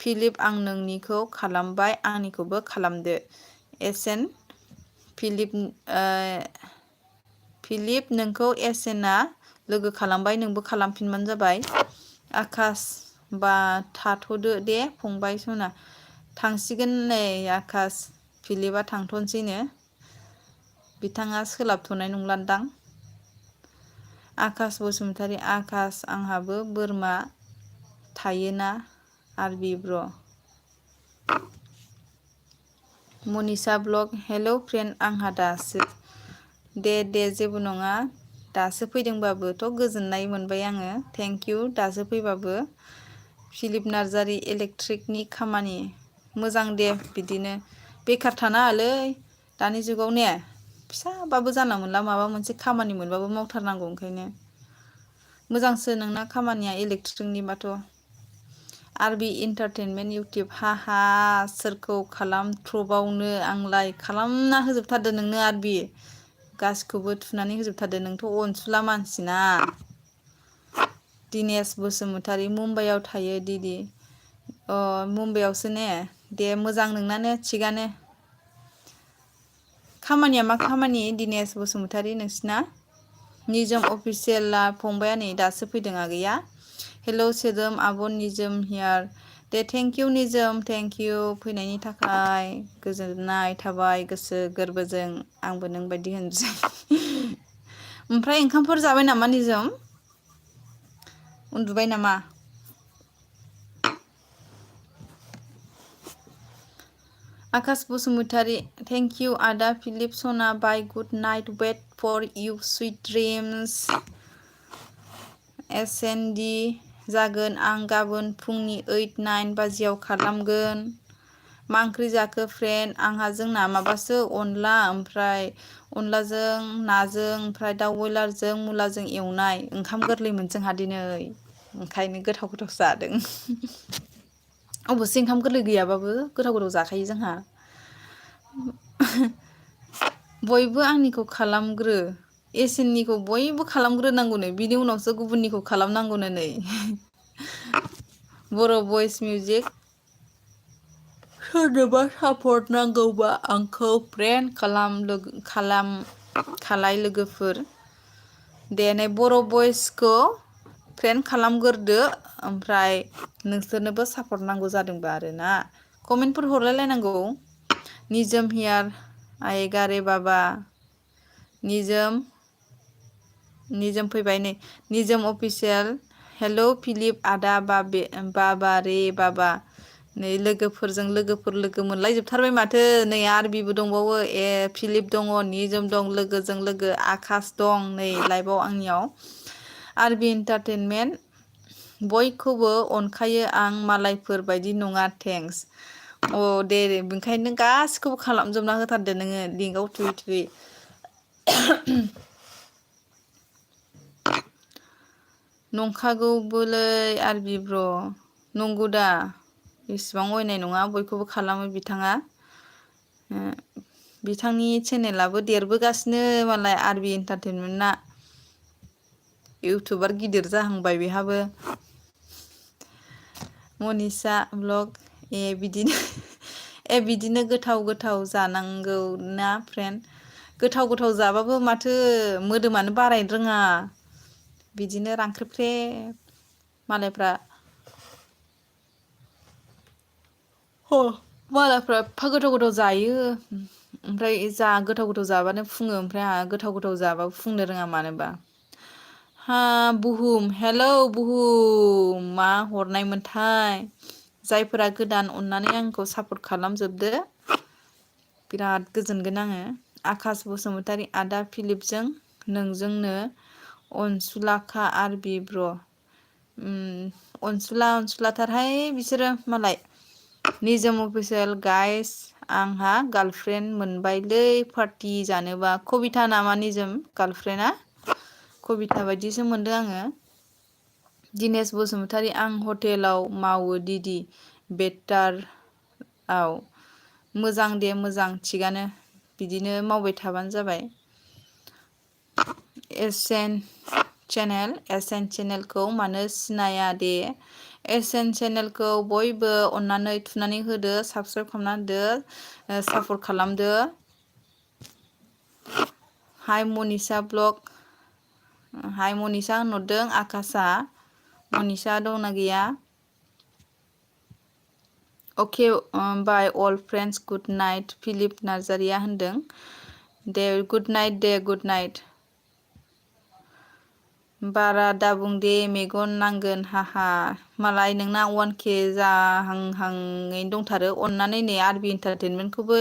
फिलिप आं नोंनिखौ खालामबाय आंनिखौबो खालामदो। एसएन फिलिप नोंखौ एसएनआ लोगो खालामबाय, नोंबो खालामफिनबानो जाबाय। आकाश बा थाथ'दो दे फंबाय सना। थांसिगोन नै आकाश फिलिपआ थांथ'नोसैनो। बिथाङा सोलाबथ'नाय नंलादां। आकाश बसुमतारी आकाश आंहाबो बोरमा थायोना आरबि ब्र। मनिषा ब्लग हेल' फ्रेन्ड आंहा दासो दे जेबो नङा दासो फैदोंबाबोथ' गोजोननाय मोनबाय आङो। थेंक इउ दासो फैबाबो। फिलिप नार्जारि इलेक्ट्रिकनि खामानि मोजां दे बिदिनो बेखार थानाङालै दानि जुगाव ने। फिसाबाबो जानला मोनला माबा मोनसे खामानि मोनबाबो मावथारनांगौ। ओंखायनो मोजांसो नोंना खामानिया इलेक्ट्रिकनिबाथ'। आरबि इन्टारटेनमेन्ट इउटुब हाहा सोरखौ खालामथ्र'बावनो आंलाय खालामना होजोबथारदो नोंनो आरबि। गासिखौबो थुनानै होजोबथारदो नोंथ' अनसुला मानसिना। दिनेश बसुमतारी मुम्बाइआव थायो दिदि। मुम्बाइआवसो ने दे मोजां नोंनानो थिगानो। खामानिया मा खामानि दिनेश बसुमतारी नोंसिना? निजोम अफिसियेला फंबाया नै दासो फैदों आगैया। हेल' स्वदम आब' निजोम हियार दे थेंक इउ निजोम थेंक इउ फैनायनि थाखाय गोजोननाय थाबाय गोसो गोरबोजों। आंबो नों बायदि होनसै। ओमफ्राय ओंखामफोर जाबाय नामा निजोम? उन्दुबाय नामा? आकाश बसुमतारी थेंक इउ आदा फिलिप सना bye good night wait for you sweet dreams. SND जागोन आं गाबोन फुंनि 8-9 बाजियाव खालामगोन। मा ओंख्रि जाखो फ्रेन्ड? जोंना माबासो अनला ओमफ्राय अनलाजों नाजों ओमफ्राय दाउ बयलारजों मुलाजों एवनाय ओंखाम गोरलैमोन जोंहा दिनै। ओंखायनो गोथाव गोथाव जादों। अब'से ओंखाम गोरलै गैयाबाबो गोथाव गोथाव जाखायो जोंहा। बयबो आंनिखौ खालामग्रो। एसएननिखौ बयबो खालामग्रोनांगौनो बिनि उनावसो गुबुननिखौ खालामनांगौनो नै। बर' भइस मिउजिक सोरनोबा सापर्ट नांगौबा आंखौ फ्रेन्ड खालाय लोगोफोर। दे नै बर' बयसखौ फ्रेन्ड खालामग्रोदो ओमफ्राय नोंसोरनोबो सापर्ट नांगौ जादोंबा आरोना कमेन्टफोर हरलायलायनांगौ। निजोम हियार आयेगारे बाबा निजोम फैबाय नै निजोम अफिसियेल हेलौ फिलिप आदा बाबा रे बाबा नै लोगोफोरजों लोगोफोर लोगो मोनलायजोबथारबाय माथो नै आरबिबो दंबावो फिलिप दङ निजोम दं लोगोजों लोगो आकाश दं नै लाइभआव आंनियाव आरबि इन्टारटेनमेन्ट बयखौबो अनखायो आं मालायफोर बायदि नङा थेंक्स। दे ओंखायनो नों गासिखौबो खालामजोबना होथारदो नोङो लिंकआव थुयै थुयै। नंखागौबोलै आरबि ब्र' नंगौ दा इसिबां अयनाय नङा बयखौबो खालामो बिथाङा। बिथांनि चेनेलाबो देरबोगासिनो मालाय आरबि इन्टारटेनमेन्टना इउटुबार गिदिर जाहांबाय बेहाबो। मनिषा ब्लग बिदिनो गोथाव गोथाव जानांगौ ना फ्रेन्ड। गोथाव गोथाव जाबाबो माथो मोदोमानो बारायनो रोङा बिदिनो रांख्रेबख्रेब मालायफ्रा मालायफ्रा एफा गोथाव गोथाव जायो ओमफ्राय गोथाव गोथाव जाबानो फुङो ओमफ्राय आंहा गोथाव गोथाव जाबाबो फुंनो रोङा मानोबा। बुहुम हेलौ बुहुम मा हरनायमोनथाय जायफोरा गोदान अननानै आंखौ सापर्ट खालामजोबदो बिराद गोजोनगोन आङो। आकाश बसुमतारी आदा फिलिपजों नोंजोंनो अनसुलाखा आरबि ब्र' अनसुलाथारहाय बिसोरो मालाय। निजोम अफिसियेल गाइस आंहा गार्लफ्रेन्ड मोनबायलै पार्टि जानोबा कबिथा नामा निजोम गार्लफ्रेन्डआ कबिथा बायदिसो मोनदों आङो। दिनेश बसुमतारी आं हटेलाव मावो दिदि बेटाराव मोजां दे मोजां थिगानो बिदिनो मावबाय थाबानो जाबाय। एसएन चेनेलखौ मानो सिनाया दे एसएन चेनेलखौ बयबो अननानै थुनानै होदो साबसक्राइब खालामना होदो सापर्ट खालामदो। हाय मनिषा ब्लग हाय मनिषा होनहरदों आकाशआ मनिषा दंना गैया? Okay bye all friends good night Philip नार्जारिया होनदों दे गुड नाइट दे गुड नाइट। बारा दाबुं दे मेगन नांगोन हाहा मालाय नोंना 1K जाहांहाङैनो दंथारो अननानै नै आरबि इन्टारटेनमेन्टखौबो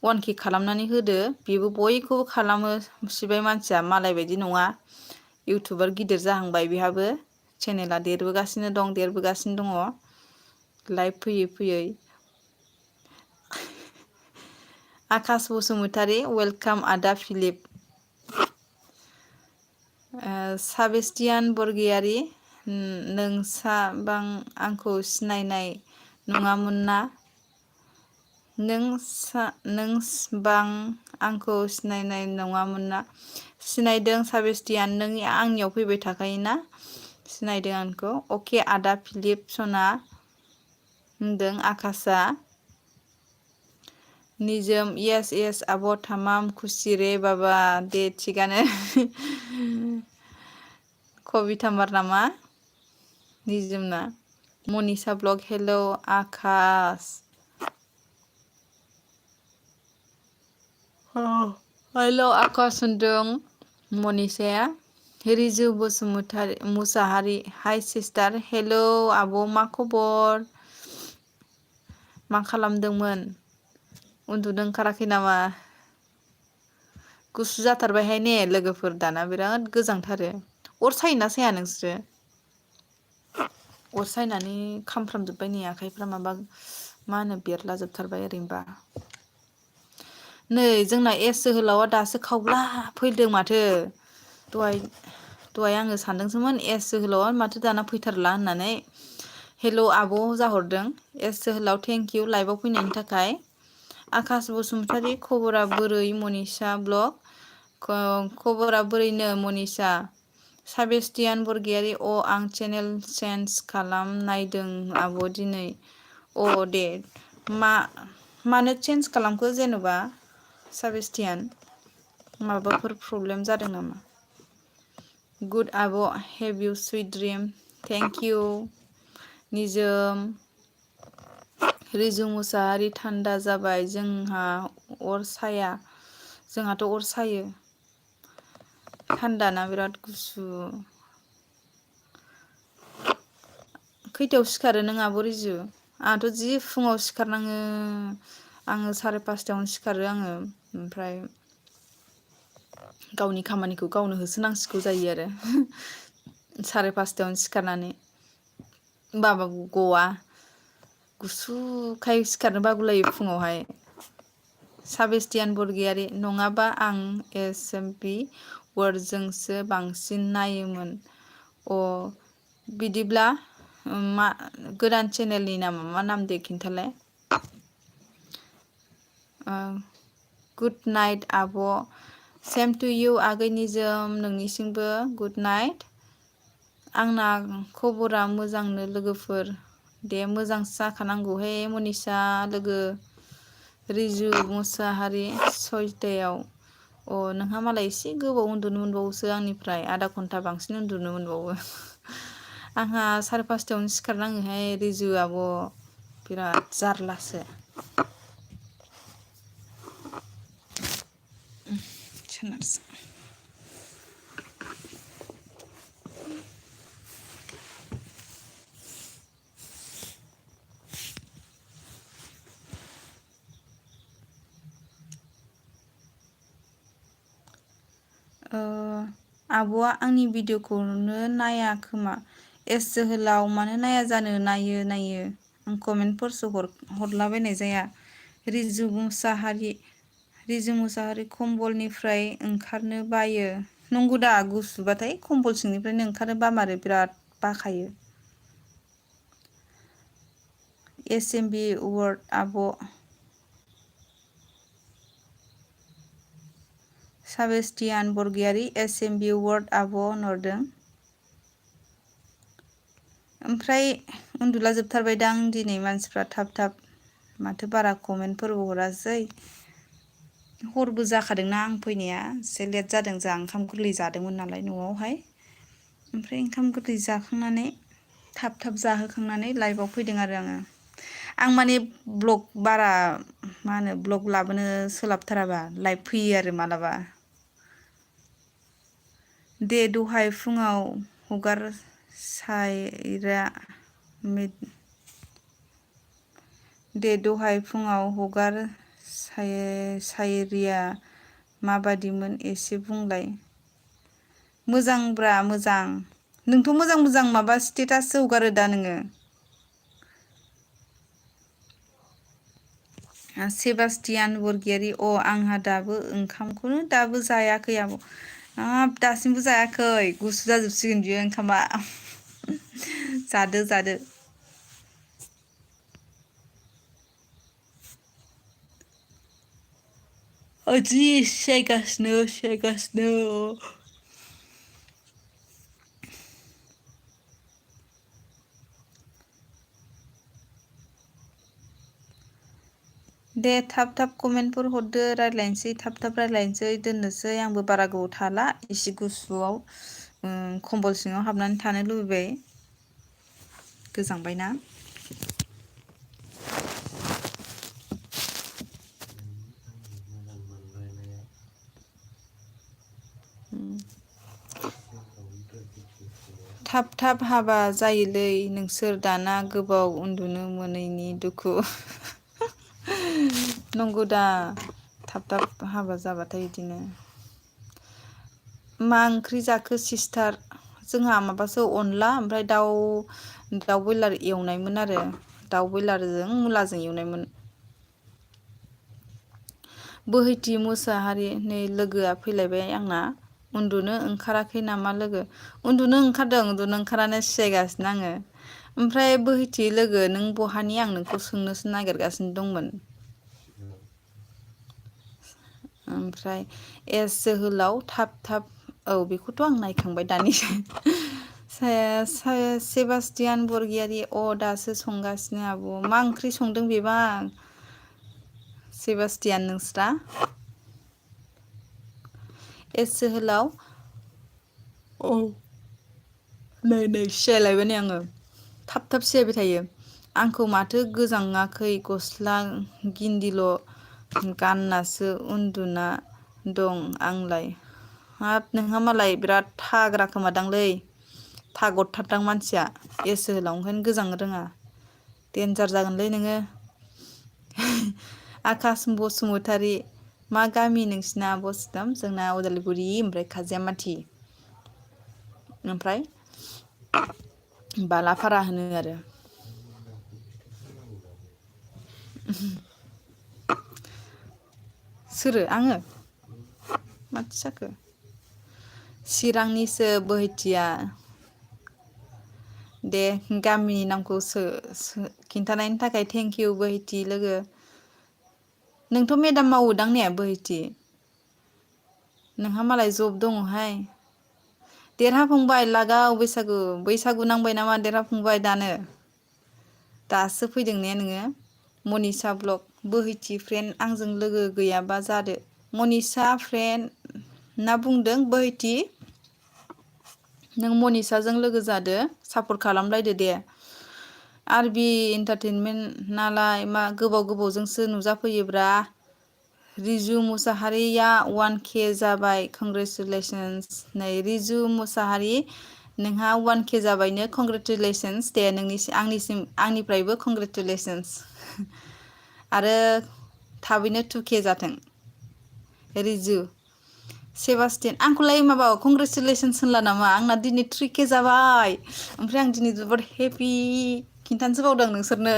1K खालामनानै होदो बेबो बयखौबो खालामो सिबाय मानसिया मालाय बायदि नङा इउटुबार गिदिर जाहांबाय बेहाबो चेनेला देरबोगासिनो दङ लाइभ फैयै फैयै। आकाश बसुमतारी वेलकाम आदा फिलिप। साबेस्टियान बरगयारि नोंसाबां आंखौ सिनायनाय नङामोन ना नोंसबां आंखौ सिनायनाय नङामोन ना सिनायदों साबेस्टियान नों आंनियाव फैबाय थाखायोना सिनायदों आंखौ अके आदा फिलिप सना होनदों आकाशआ। निजोम येस आब' थामाम खुसि रे बाबा दे थिगानो। कबिथामार नामा निजोमना। मनिषा ब्लग हेलौ आकाश हेलौ आकाश होनदों मनिषाया। रिजु मुसाहारि हाय सिस्टार हेलौ आब' मा खबर मा खालामदोंमोन उन्दुनो ओंखाराखै नामा? गुसु जाथारबायहाय ने लोगोफोर दाना बिराद गोजांथारो अर सायोना साया नोंसोरो? अर सायनानै खामफ्रामजोब्बाय नै आखाइफ्रा माबा मा होनो बेरला जोबथारबाय ओरैनोबा। नै जोंना जोहोलावआ दासो खावब्ला फैदों माथो दहाय आङो सानदोंसोमोन जोहोलावआ माथो दाना फैथारला होननानै हेलौ आब' जाहरदों जोहोलाव थेंक इउ लाइभआव फैनायनि थाखाय। आकाश बसुमतारी खबरा बोरै मनिषा ब्लग खबरा बोरैनो मनिषा। साबेस्टियान बरगयारि आं चेनेल चेन्ज खालामनायदों आब' दिनै दे मानो चेन्ज खालामखो जेन'बा साबेस्टियान माबाफोर प्रब्लेम जादों नामा? गुड आब' have you sweet dream thank you Nijom Riju Mushahary थान्दा जाबाय जोंहा अर साया जोंहाथ' अर सायो थान्दाना बिराद गुसु खैथायाव सिखारो नों आब' रिजु? आंहाथ' जि फुङाव सिखारनाङो आङो 5:30 सिखारो आङो ओमफ्राय गावनि खामानिखौ गावनो होसोनांसिगौ जायो आरो 5:30 सिखारनानै बाबाबो गवा गुसुखाय सिखारनो बागुलायो फुङावहाय साबेस्टियान बरगयारि नङाबा आं एस.एम.पि वार्डजोंसो बांसिन नायोमोन अ बिदिब्ला मा गोदान चेनेलनि नामा मा नाम दे खिन्थालाय गुड नाइट आब' सेम टु इउ आगै निजोम नोंनिसिमबो गुड नाइट आंना खबरा मोजांनो लोगोफोर दे मोजांसो जाखानांगौहाय मनिसा लोगो रिजु मुसाहारि 6टायाव अ नोंहा मालाय एसे गोबाव उन्दुनो मोनबावोसो आंनिफ्राय आधा घन्टा बांसिन उन्दुनो मोनबावो आंहा 5:30 सिखारनाङोहाय रिजु आब' बिराद जारलासो आब'आ आंनि भिडिअखौनो नाया खोमा एस जोहोलाव मानो नाया जानो नायो आं कमेन्टफोरसो हरलाबायनाय जाया रिजु मुसाहारि खम्बलनिफ्राय ओंखारनो बायो नंगौ दा गुसुबाथाय खम्बल सिंनिफ्रायनो ओंखारनो बामारो बिराद बाखायो एस.एम.पि वार्ड आब' साबेस्टियान बरगयारि एस.एम.पि वार्ड आब' होनहरदों ओमफ्राय उन्दुला जोबथारबायदां दिनै मानसिफ्रा थाब माथो बारा कमेन्टफोरबो हरासै हरबो जाखादोंना आं फैनाया एसे लेट जादों जोंहा ओंखाम गोरलै जादोंमोन नालाय न'आवहाय ओमफ्राय ओंखाम गोरलै जाखांनानै थाब जाहोखांनानै लाइभआव फैदों आरो आं माने बारा मा होनो ब्लग लाबोनो सोलाबथाराबा लाइभ फैयो आरो मालाबा दे दहाय फुङाव हगार सायरा दे दहाय फुङाव हगार सायरिया माबादिमोन एसे बुंलाय मोजांब्रा मोजां नोंथ' मोजां माबा स्टेटाससो हगारो दा नोङो सेबास्टियान बरगयारि अ आंहा दाबो ओंखामखौनो दाबो जायाखै आब' हाब दासिमबो जायाखै गुसु जाजोबसिगोन बियो ओंखामा जादो जि सेगासिनो दे थाब कमेन्टफोर हरदो रायज्लायनोसै थाब रायज्लायनोसै दोननोसै आंबो बारा गोबाव थाला एसे गुसुआव खम्बल सिङाव हाबनानै थानो लुबैबाय गोजांबायना थाब हाबा जायोलै नोंसोर दाना गोबाव उन्दुनो मोनैनि दुखु नंगौ दा थाब हाबा जाबाथाय बिदिनो मा ओंख्रि जाखो सिस्टार जोंहा माबासो अनला ओमफ्राय दाउ बयलार एवनायमोन आरो दाउ बयलारजों मुलाजों एवनायमोन बोहैथि मुसाहारि नै लोगोआ फैलायबाय आंना उन्दुनो ओंखाराखै नामा लोगो उन्दुनो ओंखारनानै सिजायगासिनो आङो ओमफ्राय बोहैथि लोगो नों बहानि आं नोंखौ सोंनोसो नागिरगासिनो दंमोन ओमफ्राय एस जोहोलाव थाब औ बेखौथ' आं नायखांबाय दानिसो सेबास्टियान बरगयारि दासो संगासिनो आब'। मा ओंख्रि संदों बेबा सेबास्टियान नोंस्रा? जोहोलाव नै सियायलायबाय नै आङो थाब थाब सियायबाय थायो। आंखौ माथो गोजाङाखै गस्ला गिन्दिल' गाननासो उन्दुना दं आंलाय। हाब नोंहा मालाय बिराद थाग्रा खोमादांलै। थागरथारदां मानसिया जोहोलाव ओंखायनो गोजांनो रोङा। देन्जार जागोनलै नोङो। आकाश बसुमतारी मा गामि नोंसिना बसुदाम? जोंना उदालगुरि ओमफ्राय खाजियामाथि ओमफ्राय बालाफारा होनो आरो। सोरो आङो? माथो जाखो? चिरांनिसो बोहैथिया। दे गामिनि नामखौ खिन्थानायनि थाखाय थेंक इउ बोहैथि लोगो। नोंथ' मेदाम मावोदां ने बोहैथि? नोंहा मालाय जब दङहाय। देरहाफुंबाय लागाव बैसागु नांबाय नामा देरहाफुंबाय दानो? दासो फैदों ने नोङो? मनिसा ब्लग बोहैथि फ्रेन्ड आंजों लोगो गैयाबा जादो। मनिसा फ्रेन्ड ना बुंदों बोहैथि? नों मनिसाजों लोगो जादो सापर्ट खालामलायदो दे। आरबि इन्टारटेनमेन्ट नालाय मा गोबाव गोबावजोंसो नुजाफैयोब्रा। रिजु मुसाहारिया 1K जाबाय कंग्रेसुलेसन्स। नै रिजु मुसाहारि नोंहा 1K जाबायनो कंग्रेचुलेसन्स दे आंनिफ्रायबो कंग्रेचुलेसन्स। आरो थाबैनो 2K जाथों। रिजु सेबास्टियान आंखौलाय माबा कंग्रेचुलेसन्स होनला नामा? आंना दिनै 3K जाबाय। ओमफ्राय आं दिनै जोबोद हेपि खिन्थानोसो बावदों नोंसोरनो।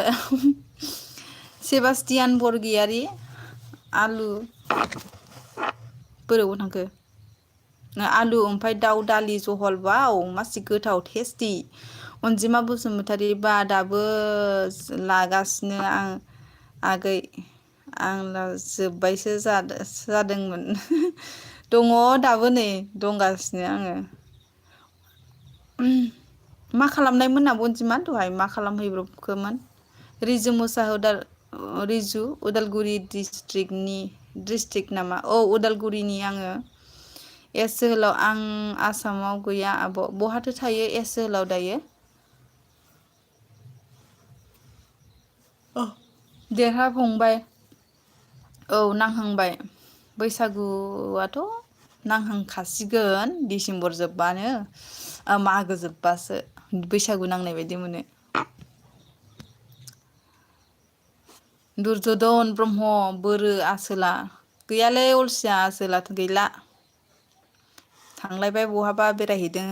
सेबास्टियान बरगयारि आलु बोरावबो थांखो? आलु ओमफ्राय दाउ दालि जहल वाव मासि गोथाव टेस्टि। अनजिमा बसुमतारी बा दाबो लागासिनो आगै आंना जोब्बायसो जादोंमोन। दङ दाबो नै दंगासिनो आङो। मा खालामनायमोन आब' अनजिमा दहाय मा खालामहैब्रबखोमोन? रिजु उदालगुरि डिस्ट्रिक्ट नामा? औ उदालगुरिनि आङो। जोहोलाव आं आसामाव गैया आब'। बहाथो थायो जोहोलाव दायो? देरहाफुंबाय औ नांहांबाय। बैसागुआथ' नांहांखासिगोन डिसेम्बर जोबबानो। मागो जोबबासो बैसागु नांनाय बायदि मोनो। दुर्जधन ब्रह्म बोरो आसोला गैयालै अलसिया आसोलाथ' गैला। थांलायबाय बहाबा बेरायहैदों।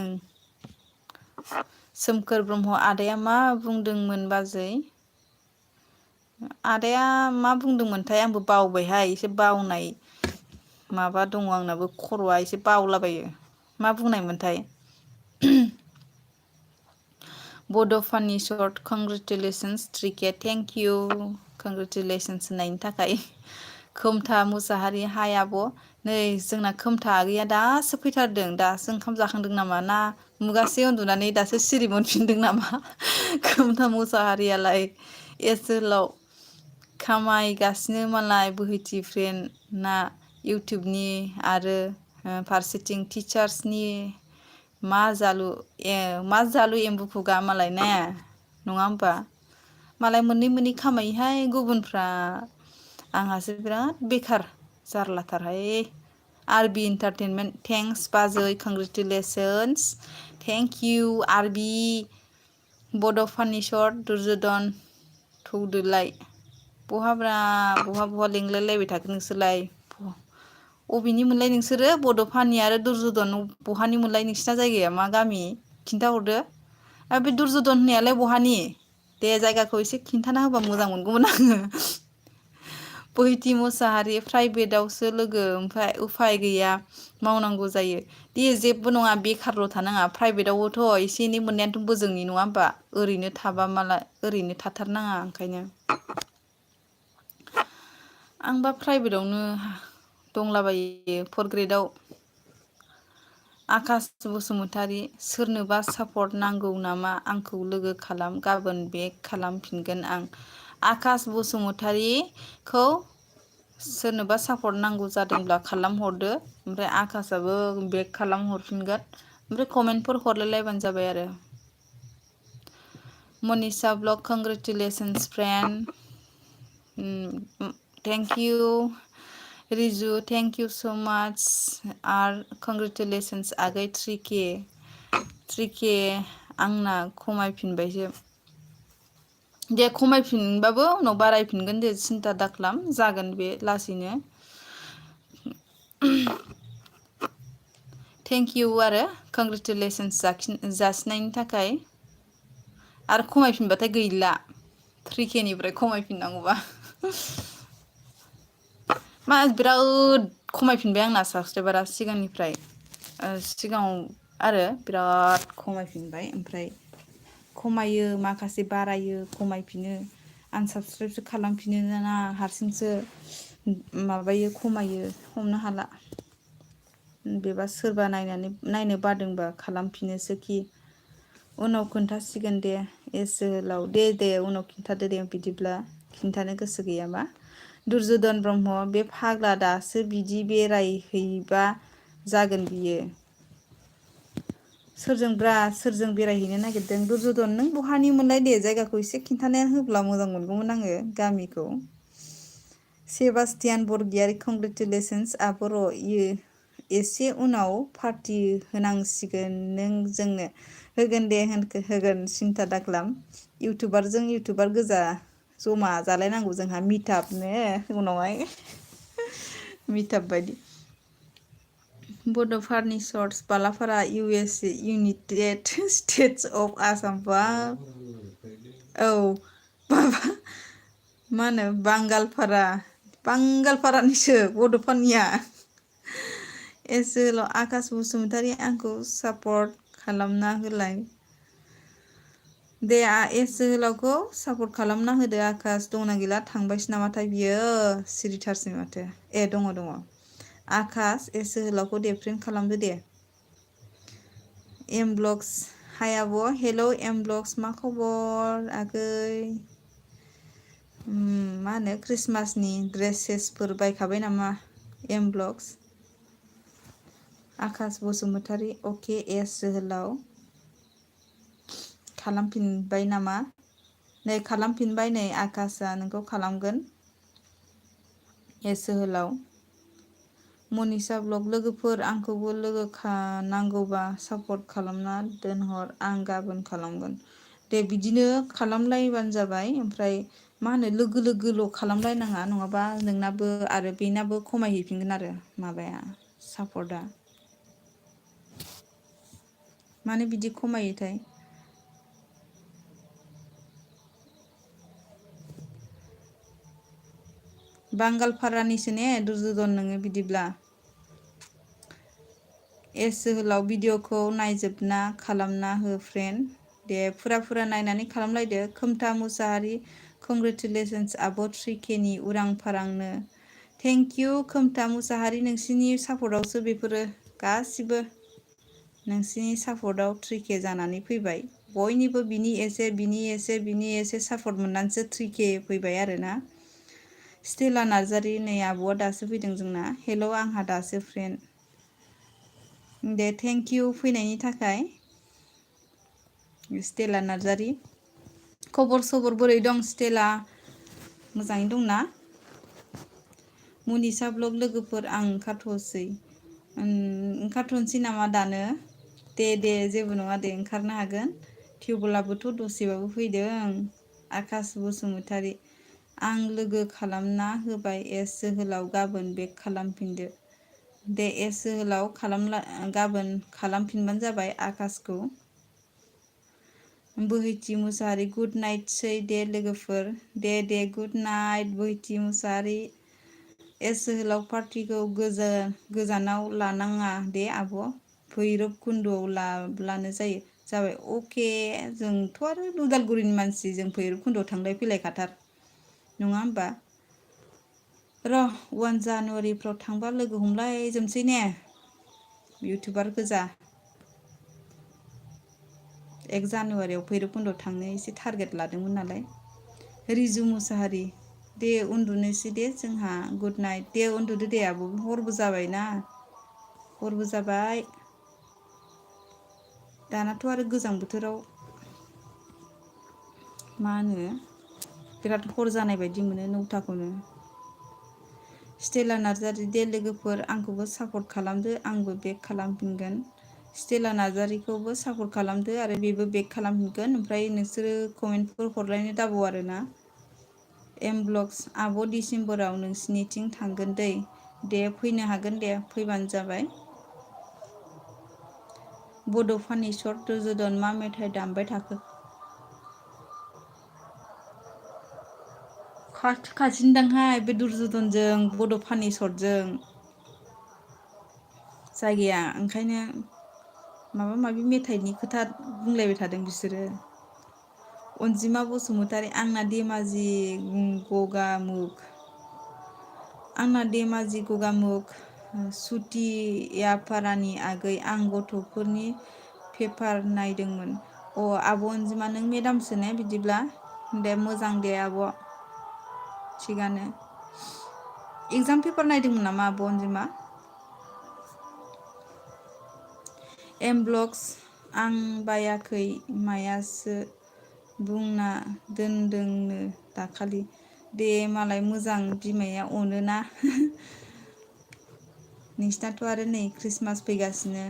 सोमखोर ब्रह्म आदाया मा बुंदोंमोन बाजै? आदाया मा बुंदोंमोनथाय आंबो बावबायहाय एसे बावनाय माबा दङ आंनाबो खर'आ एसे बावलाबायो। मा बुंनायमोनथाय? बड' फानि short congratulations 3K thank you congratulations होननायनि थाखाय। खोमथा मुसाहारि हाय आब'। नै जोंना खोमथा आगैया दासो फैथारदों दासो ओंखाम जाखांदों नामा ना मुगासे उन्दुनानै दासो सिरि मोनफिनदों नामा? खोमथा मुसाहारियालाय जोहोलाव खामायगासिनो मालाय बोहैथि फ्रेन्ड ना इउटुबनि आरो फारसेथिं टिचार्सनि मा जालु एम्बु खुगा मालाय ने नङा होमबा? मालाय मोननै मोननै खामायोहाय गुबुनफ्रा आंहासो बिराद बेखार जारलाथारहाय। आरबि इन्टारटेनमेन्ट थेंक्स बाजै कनग्रेचुलेसन्स थेंक इउ आरबि। बड' फानि सर्ट दुर्जधन थौदोलाय। बहाब्रा बहा लिंलायलायबाय थाखो नोंसोरलाय? अबेनि मोनलाय नोंसोरो बड'फानि आरो दुरजधन बहानि मोनलाय नोंसिना जायगाया मा गामि? खिन्थाहरदो। बे दुरजधन होननायालाय बहानि? दे जायगाखौ एसे खिन्थाना होबा मोजां मोनगौमोन आङो। बोहैथि मुसाहारि प्राइभेटआवसो लोगो ओमफ्राय उफाय गैया मावनांगौ जायो। दे जेबो नङा बेखारल' थानाङा प्राइभेटआवबोथ' एसे एनै मोननायाथ' बोजोंनि नङा होमबा? ओरैनो थाबा मालाय ओरैनो थाथारनाङा ओंखायनो। आंबा प्राइभेटआवनो दंलाबायो फर ग्रेडआव आकाश बसुमतारी सोरनोबा सापर्ट नांगौ नामा आंखौ लोगो खालाम गाबोन बेक खालामफिनगोन आं। आकाश बसुमतारीखौ सोरनोबा सापर्ट नांगौ जादोंब्ला खालामहरदो ओमफ्राय आकाशाबो बेक खालामहरफिनगोन ओमफ्राय कमेन्टफोर हरलायलायबानो जाबाय आरो। Manisha blog congratulations friend thank you. Riju thank you सो माच आर कंग्रेचुलेसन्स आगै 3K आंना खमायफिनबायसो। दे खमायफिनबाबो उनाव बारायफिनगोन दे सिन्था दाख्लाम जागोन बे लासैनो। थेंक इउ आरो कंग्रेचुलेसन्स जासिनायनि थाखाय। आरो खमायफिनबाथाय गैला 3Kनिफ्राय खमायफिननांगौबा। मा बिराद खमायफिनबाय आंना साबसक्राइबारा सिगांनिफ्राय। सिगाङाव आरो बिराद खमायफिनबाय ओमफ्राय खमायो माखासे बारायो खमायफिनो आनसाबसक्राइबसो खालामफिनो ना हारसिंसो माबायो खमायो हमनो हाला। बेबा सोरबा नायनो बादोंबा खालामफिनोसो खि उनाव खोन्थासिगोन दे जोहोलाव दे उनाव खिन्थादो दे बिदिब्ला खिन्थानो गोसो गैयाबा। दुर्जधन ब्रह्म बे फाग्ला दासो बिदि बेरायहैबा जागोन बियो। सोरजों बेरायहैनो नागिरदों दुर्जधन नों बहानि मोनलाय दे जायगाखौ एसे खिन्थाना होब्ला मोजां मोनगौमोन आङो गामिखौ। सेबास्टियान बरगयारि कंग्रेचुलेसन्स आब' र' एसे उनाव पार्टि होनांसिगोन नों जोंनो। होगोन दे होगोन सिन्था दाख्लाम। इउटुबारजों इउटुबार गोजा जमा जालायनांगौ जोंहा मिटापनो उनावहाय मिटाप बायदि। बड'फारनि सर्टस बालाफारा USA United states of Assam बा औ माबा मा होनो बांगालफारानिसो बड'फानिया। जोहोलाव आकाश बसुमतारी आंखौ सापर्ट खालामना होलाय। दे जोहोलावखौ सापर्ट खालामना होदो। आकाश दंना गैला थांबायसो नामाथाय बियो सिरिथारसै माथो। दङ आकाश जोहोलावखौ दे फ्रेन्ड खालामदो दे। एम ब्लग्स हाय आब' हेल' एम ब्लग्स मा खबर आगै? मा होनो ख्रिस्टमासनि ड्रेसेसफोर बायखाबाय नामा एम ब्लग्स? आकाश बसुमतारी अके जोहोलाव खालामफिनबाय नामा? नै खालामफिनबाय नै आकाशआ नोंखौ खालामगोन जोहोलाव। मनिषा ब्लग लोगोफोर आंखौबो लोगो नांगौबा सापर्ट खालामना दोनहर आं गाबोन खालामगोन। दे बिदिनो खालामलायबानो जाबाय ओमफ्राय मा होनो लोगो लोगोल' खालामलायनाङा नङाबा नोंनाबो आरो बेनाबो खमायहैफिनगोन आरो माबाया सापर्टआ। मानो बिदि खमायोथाय? बांगालफारानिसो ने दुर्जधन नोङो बिदिब्ला। जोहोलाव भिडिअखौ नायजोबना खालामना हो फ्रेन्ड। दे फुरा नायनानै खालामलायदो। खोमथा मुसाहारि कंग्रेचुलेसन्स आब' 3Kनि उरां फारांनो। थेंक इउ खोमथा मुसाहारि नोंसिनि सापर्टआवसो बेफोरो गासिबो नोंसिनि सापर्टआव 3K जानानै फैबाय। बयनिबो बिनि एसे सापर्ट मोननानैसो 3K फैबाय आरोना। स्टेला नार्जारि नै आब'आ दासो फैदों जोंना। हेल' आंहा दासो फ्रेन्ड। दे थेंक इउ फैनायनि थाखाय स्टेला नार्जारि। खबर सबर बोरै दं स्टेला? मोजाङै दंना? मनिषा ब्लग लोगोफोर आं ओंखारथ'नोसै नामा दानो? दे जेबो नङा दे ओंखारनो हागोन। थेवब्लाबोथ' दसेबाबो फैदों। आकाश बसुमतारी आं लोगो खालामना होबाय जोहोलाव गाबोन बेक खालामफिनदो। दे जोहोलाव गाबोन खालामफिनबानो जाबाय आकाशखौ। बोहैथि मुसाहारि गुड नाइटसै दे लोगोफोर। दे गुड नाइट बोहैथि मुसाहारि। जोहोलाव पार्टिखौ गोजानाव लानाङा दे आब'। भैरब कुन्द'आव लाब्लानो जाबाय। अके जोंथ' आरो उदालगुरिनि मानसि जों भैरब कुन्द'आव थांलाय फैलाय खाथार नङा होमबा? र' 1 जानुवारिफ्राव थांबा लोगो हमलायजोबनोसै ने इउटुबार गोजा। 1 जानुवारियाव भैरबकुन्द' थांनो एसे टारगेट लादोंमोन नालाय। रिजु मुसाहारि दे उन्दुनोसै दे जोंहा गुड नाइट। दे उन्दुदो दे आब' हरबो जाबायना, हरबो जाबाय। दानाथ' आरो गोजां बोथोराव मा होनो बिराद हर जानाय बायदि मोनो 9थाखौनो। स्टेला नार्जारि दे लोगोफोर आंखौबो सापर्ट खालामदो, आंबो बेक खालामफिनगोन। स्टेला नार्जारिखौबो सापर्ट खालामदो आरो बेबो बेक खालामफिनगोन। ओमफ्राय नोंसोरो कमेन्टफोर हरलायनो दाबाव आरोना। एम ब्लग्स आब' डिसेम्बराव नोंसिनिथिं थांगोन दै। दे फैनो हागोन दे, फैबानो जाबाय। बड' फानि सर्ट दुर्जधन मा मेथाइ दामबाय थाखो? खाथि खाथिनोदांहाय बे दुर्जधनजों बड' फानि सर्टजों जायगाया, ओंखायनो माबा माबि मेथाइनि खोथा बुंलायबाय थादों बिसोरो। अनजिमा बसुमतारी आंना धेमाजि गगामुग, आंना धेमाजि गगामुग सुथियापारानि आगै आं गथ'फोरनि पेपार नायदोंमोन। आब' अनजिमा नों मेदामसो ने बिदिब्ला? दे मोजां दे आब', थिगानो। एगजाम पेपार नायदोंमोन नामा आब' अनजिमा? एम ब्लग्स आं बायाखै मायासो बुंना दोनदोंनो दाखालि। दे मालाय मोजां बिमाया अनोना। नोंसिनाथ' आरो नै ख्रिस्टमास फैगासिनो।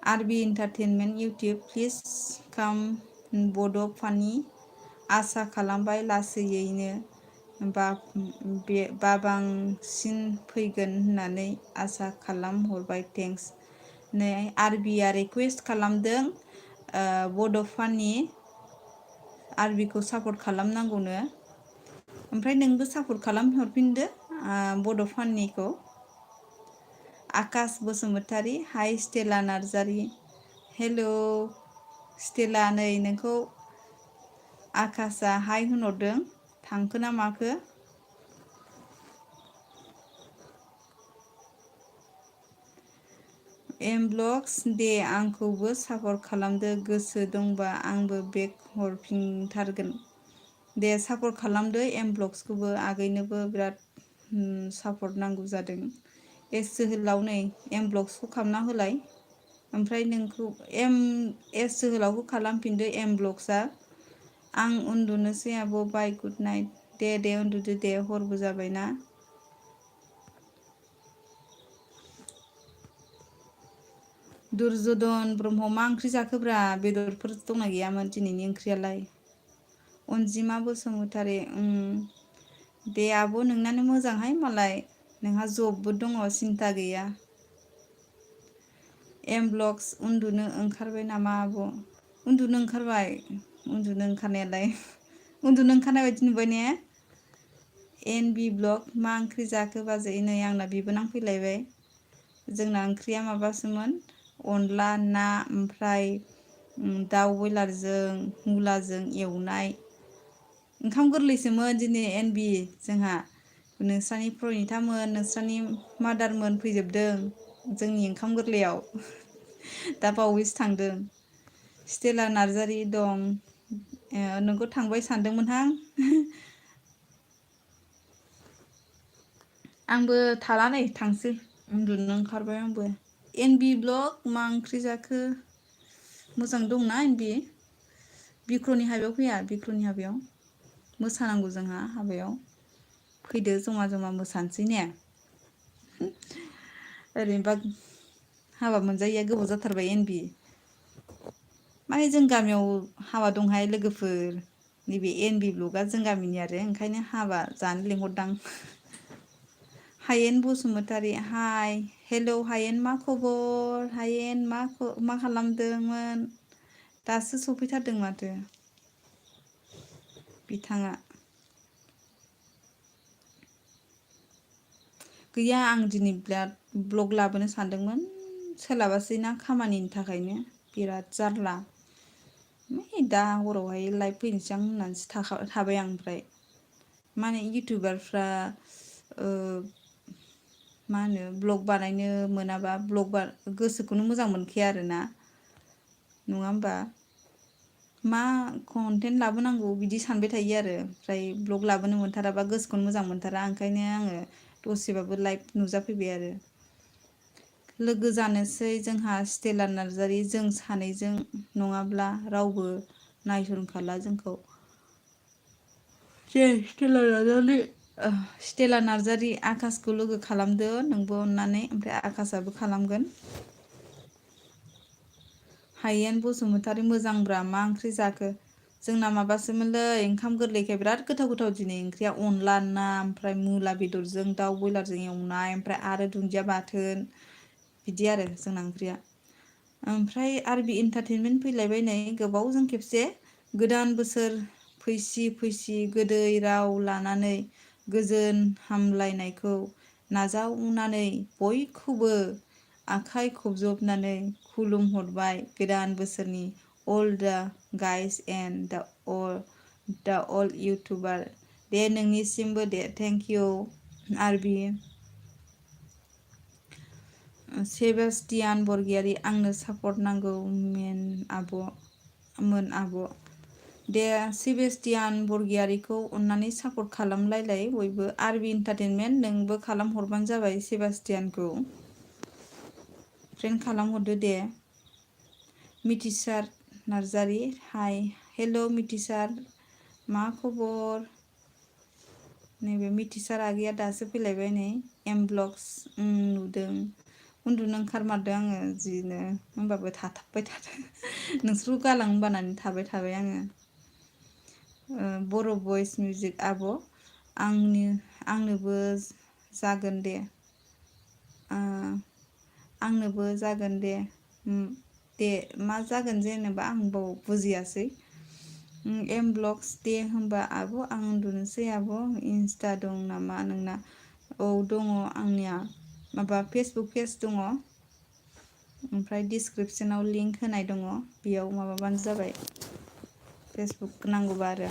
आरबि इन्टारटेनमेन्ट इउटिउब प्लिज काम बड' फानि आसा खालामबाय लासैयैनो बाबांसिन फैगोन होननानै आसा खालामहरबाय थेंक्स। नै आरबिआ रिकुवेस्ट खालामदों बड' फानि आरबिखौ सापर्ट खालामनांगौनो। ओमफ्राय नोंबो सापर्ट खालामहरफिनदो बड' फानिखौ। आकाश बसुमतारी हाय स्टेला नार्जारि हेल' स्टेला नै नोंखौ आकाशआ हाय होनहरदों, थांखो ना माखो? एम ब्लग्स दे आंखौबो सापर्ट खालामदो, गोसो दंबा आंबो बेक हरफिनथारगोन। दे सापर्ट खालामदो एम ब्लग्सखौबो, आगैनोबो बिराद सापर्ट नांगौ जादों। एस जोहोलाव नै एम ब्लग्सखौ खालामना होलाय। ओमफ्राय नोंखौ एस जोहोलावखौ खालामफिनदो एम ब्लग्सआ। आं उन्दुनोसै आब' बाय गुड नाइट। दे उन्दुदो दे, हरबो जाबायना। दुर्जधन ब्रह्म मा ओंख्रि जाखोब्रा? बेदरफोर दंना गैयामोन दिनैनि ओंख्रियालाय? अनजिमा बसुमतारी दे आब' नोंनानो मोजांहाय मालाय, नोंहा जबबो दङ सिन्था गैया। एम ब्लग्स उन्दुनो ओंखारबाय नामा आब'? उन्दुनो ओंखारबाय, उन्दुनो ओंखारनायालाय उन्दुनो ओंखारनाय बायदि नुबाय ने? एन बि ब्लग मा ओंख्रि जाखो बाजै? नै आंना बिबोनां फैलायबाय। जोंना ओंख्रिया माबासोमोन अनला ना ओमफ्राय दाउ बयलारजों मुलाजों एवनाय। ओंखाम गोरलैसोमोन दिनै एनबि जोंहा। नोंस्रानि प्रनितामोन, नोंस्रानि मादारमोन फैजोबदों जोंनि ओंखाम गोरलैयाव। दा बावैसो थांदों। स्टेला नार्जारि दं, नोंखौ थांबाय सानदोंमोनहां। आंबो थाला नै थांसै, उन्दुनो ओंखारबाय आंबो। एनबि ब्लग मा ओंख्रि जाखो? मोजां दंना एनबि? बिक्र'नि हाबायाव फैया? बिक्र'नि हाबायाव मोसानांगौ जोंहा हाबायाव। फैदो जमा जमा मोसानोसै ने? ओरैनोबा हाबा मोनजायैया गोबाव जाथारबाय एनबि। माने जों गामियाव हाबा दंहाय लोगोफोर, नैबे एनबि ब्लगआ जों गामिनि आरो, ओंखायनो हाबा जानो लिंहरदां। हायेन बसुमतारी हाय हेलौ हायेन मा खबर? हायेन मा खालामदोंमोन? दासो सफैथारदों माथो बिथाङा। गैया आं दिनै बिराद ब्लग लाबोनो सानदोंमोन, सोलाबासै ना खामानिनि थाखायनो बिराद जारला। दा हरावहाय लाइभ फैनोसै आं होननानैसो थाबाय आं। ओमफ्राय माने इउटुबारफ्रा मा होनो ब्लग बानायनो मोनाबा गोसोखौनो मोजां मोनखाया आरोना नङा होमबा मा कन्टेन्ट लाबोनांगौ बिदि सानबाय थायो आरो ओमफ्राय ब्लग लाबोनो मोनथाराबा गोसोखौनो मोजां मोनथारा ओंखायनो आङो दसेबाबो लाइभ नुजाफैबाय आरो लोगो जानोसै जोंहा स्टेला नार्जारि जों सानैजों नङाब्ला रावबो नायसनखाला जोंखौ स्टेला नार्जारि आकाशखौ लोगो खालामदो नोंबो अननानै ओमफ्राय आकासाबो खालामगोन हायेन बसुमतारी मोजांब्रा मा ओंख्रि जाखो जोंना माबासोमोनलै ओंखाम गोरलैखाय बिराद गोथाव गोथाव दिनै ओंख्रिया अनला ना ओमफ्राय मुला बेदरजों दाउ बयलारजों एवनाय ओमफ्राय आरो दुन्दिया बाथोन बिदि आरो जोंना ओंख्रिया ओमफ्राय आरबि इन्टारटेनमेन्ट फैलायबाय नै गोबावजों खेबसे गोदान बोसोर फैसि गोदै राव लानानै गोजोन हामलायनायखौ नाजावनानै बयखौबो आखाइ खबजबनानै खुलुमहरबाय गोदान बोसोरनि अल दा guys and the all YouTuber दे नोंनिसिमबो दे thank you RB Sebastian Bargayary आंनो सापर्ट नांगौ मोन आब' दे सेबेस्टियान बरगयारिखौ अननानै सापर्ट खालामलायलाय बयबो आरबि इन्टारटेनमेन्ट नोंबो खालामहरबानो जाबाय सेबास्टियानखौ फ्रेन्ड खालामहरदो दे मिथिसार नार्जारि हाय हेल' मिथिसार मा खबर नैबे मिथिसार आगैया दासो फैलायबाय नै एम ब्लग्स नुदों उन्दुनो ओंखारमारदों आङो जिनो होमबाबो थाथाबबाय थादों नोंसोरखौ गालां बानानै थाबाय आङो बर' भइस मिउजिक आब' आंनोबो जागोन दे आंनोबो जागोन दे मा जागोन जेनेबा आं बुजियासै एम ब्लग्स दे होमबा आब' आं उन्दुनोसै आब' इन्स्टा दं नामा नोंना औ दङ आंनिया माबा फेसबुक पेज दङ ओमफ्राय डिसक्रिपसनाव लिंक होनाय दङ बेयाव माबाबानो जाबाय फेसबुक नांगौबा आरो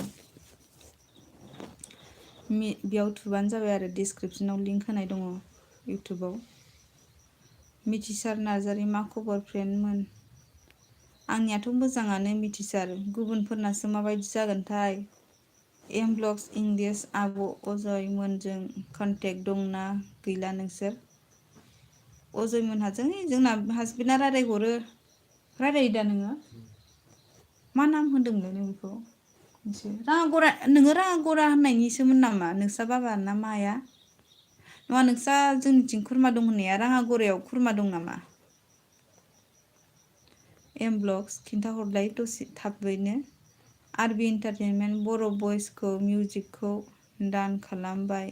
बेयाव थुबानो जाबाय आरो डिसक्रिपसनाव लिंक होनाय दङ इउटुबाव मिथिसार नार्जारि मा खबर फ्रेन्डमोन आंनियाथ' मोजाङानो मिथिसार गुबुनफोरनासो माबायदि जागोनथाय एम ब्लग्स इंलिश आब' अजय मोनजों कन्टेक्ट दंना गैला नोंसोर अजय मोनहाजों जोंना हासबेन्डआ रायज्लायहरो रायज्लायो दा नोङो मा नाम होनदोंमोन नों बेखौ नोङो राङा गरा होननायनिसोमोन नामा नोंस्रा बाबा ना माया नङा नोंस्रा जोंनिथिं खुरमा दं होननाया राङा गरायाव खुरमा दं नामा एम ब्लग्स खिन्थाहरलाय दसे थाबैनो आरबि इन्टारटेनमेन्ट बर' भइसखौ मिउजिकखौ दान खालामबाय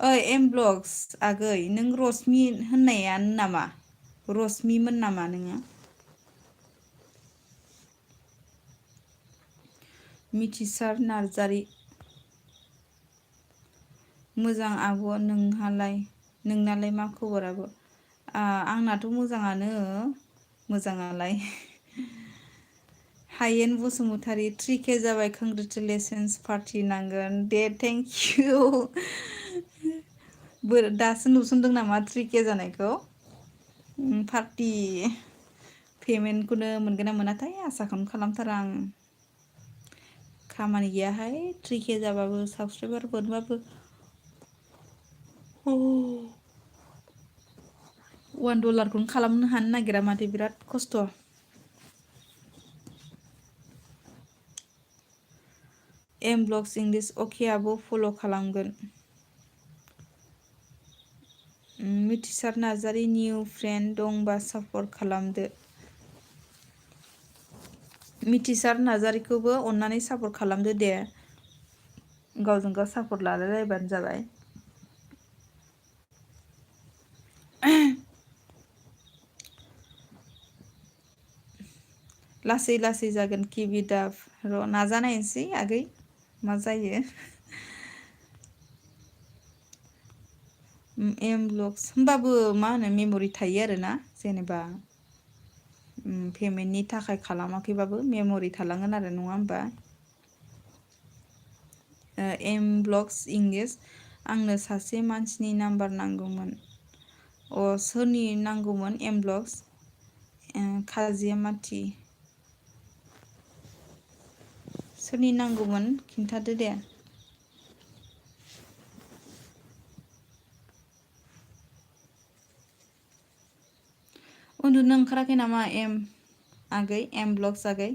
ओइ एम ब्लग्स आगै नों रश्मि होननायानो नामा रश्मिमोन नामा नोङो मिथिसार नार्जारि मोजां आब' नोंनालाय मा खबर आब' आंनाथ' मोजाङालाय हायेन बसुमतारी 3K जाबाय कंग्रेचुलेसन्स पार्टि नांगोन दे थेंक इउ दासो नुसनदों नामा 3K जानायखौ पार्टि पेमेन्टखौनो मोनगोन ना मोनाथाय आसाखौनो खालामथारा आं खामानि गैयाहाय 3K जाबाबो साबसक्राइबार मोनबाबो $1 खालामनो हानो नागिरा माथो बिराद खस्थ' एम ब्लग्स इंलिश अके आब' फल' खालामगोन मिथिसार नार्जारि निउ फ्रेन्ड दंबा सापर्ट खालामदो मिथिसार नार्जारिखौबो अननानै सापर्ट खालामदो दे गावजों गाव सापर्ट लालायलायबानो जाबाय लासै लासै जागोन किबिदाब र' नाजानायनोसै आगै मा जायो एम ब्लग्स होमबाबो मा होनो मेम'रि थायो आरोना जेनेबा पेमेन्टनि थाखाय खालामाखैबाबो मेम'रि थालांगोन आरो नङा होमबा एम ब्लग्स इंलिश आंनो सासे मानसिनि नाम्बार नांगौमोन। सोरनि नांगौमोन एमब्लक्स खाजियामाथि सोरनि नांगौमोन खिन्थादो दे। उन्दुनो ओंखाराखै नामा आगै एमब्लक्स आगै?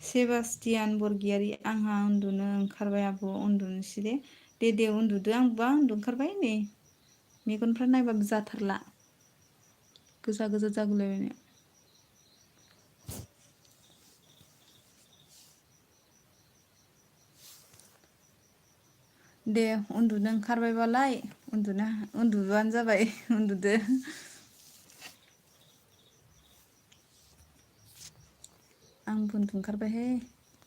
सेबास्टियान बरगयारि आंहा उन्दुनो ओंखारबाय आब' उन्दुनोसै दे उन्दुदो आंबा उन्दु ओंखारबाय नै मेगनफ्रा नायबाबो जाथारला गोजा गोजा जागुलायबायनो। दे उन्दुनो ओंखारबायबालाय उन्दुबानो जाबाय उन्दुदो। आंबो उन्दुनो ओंखारबायहाय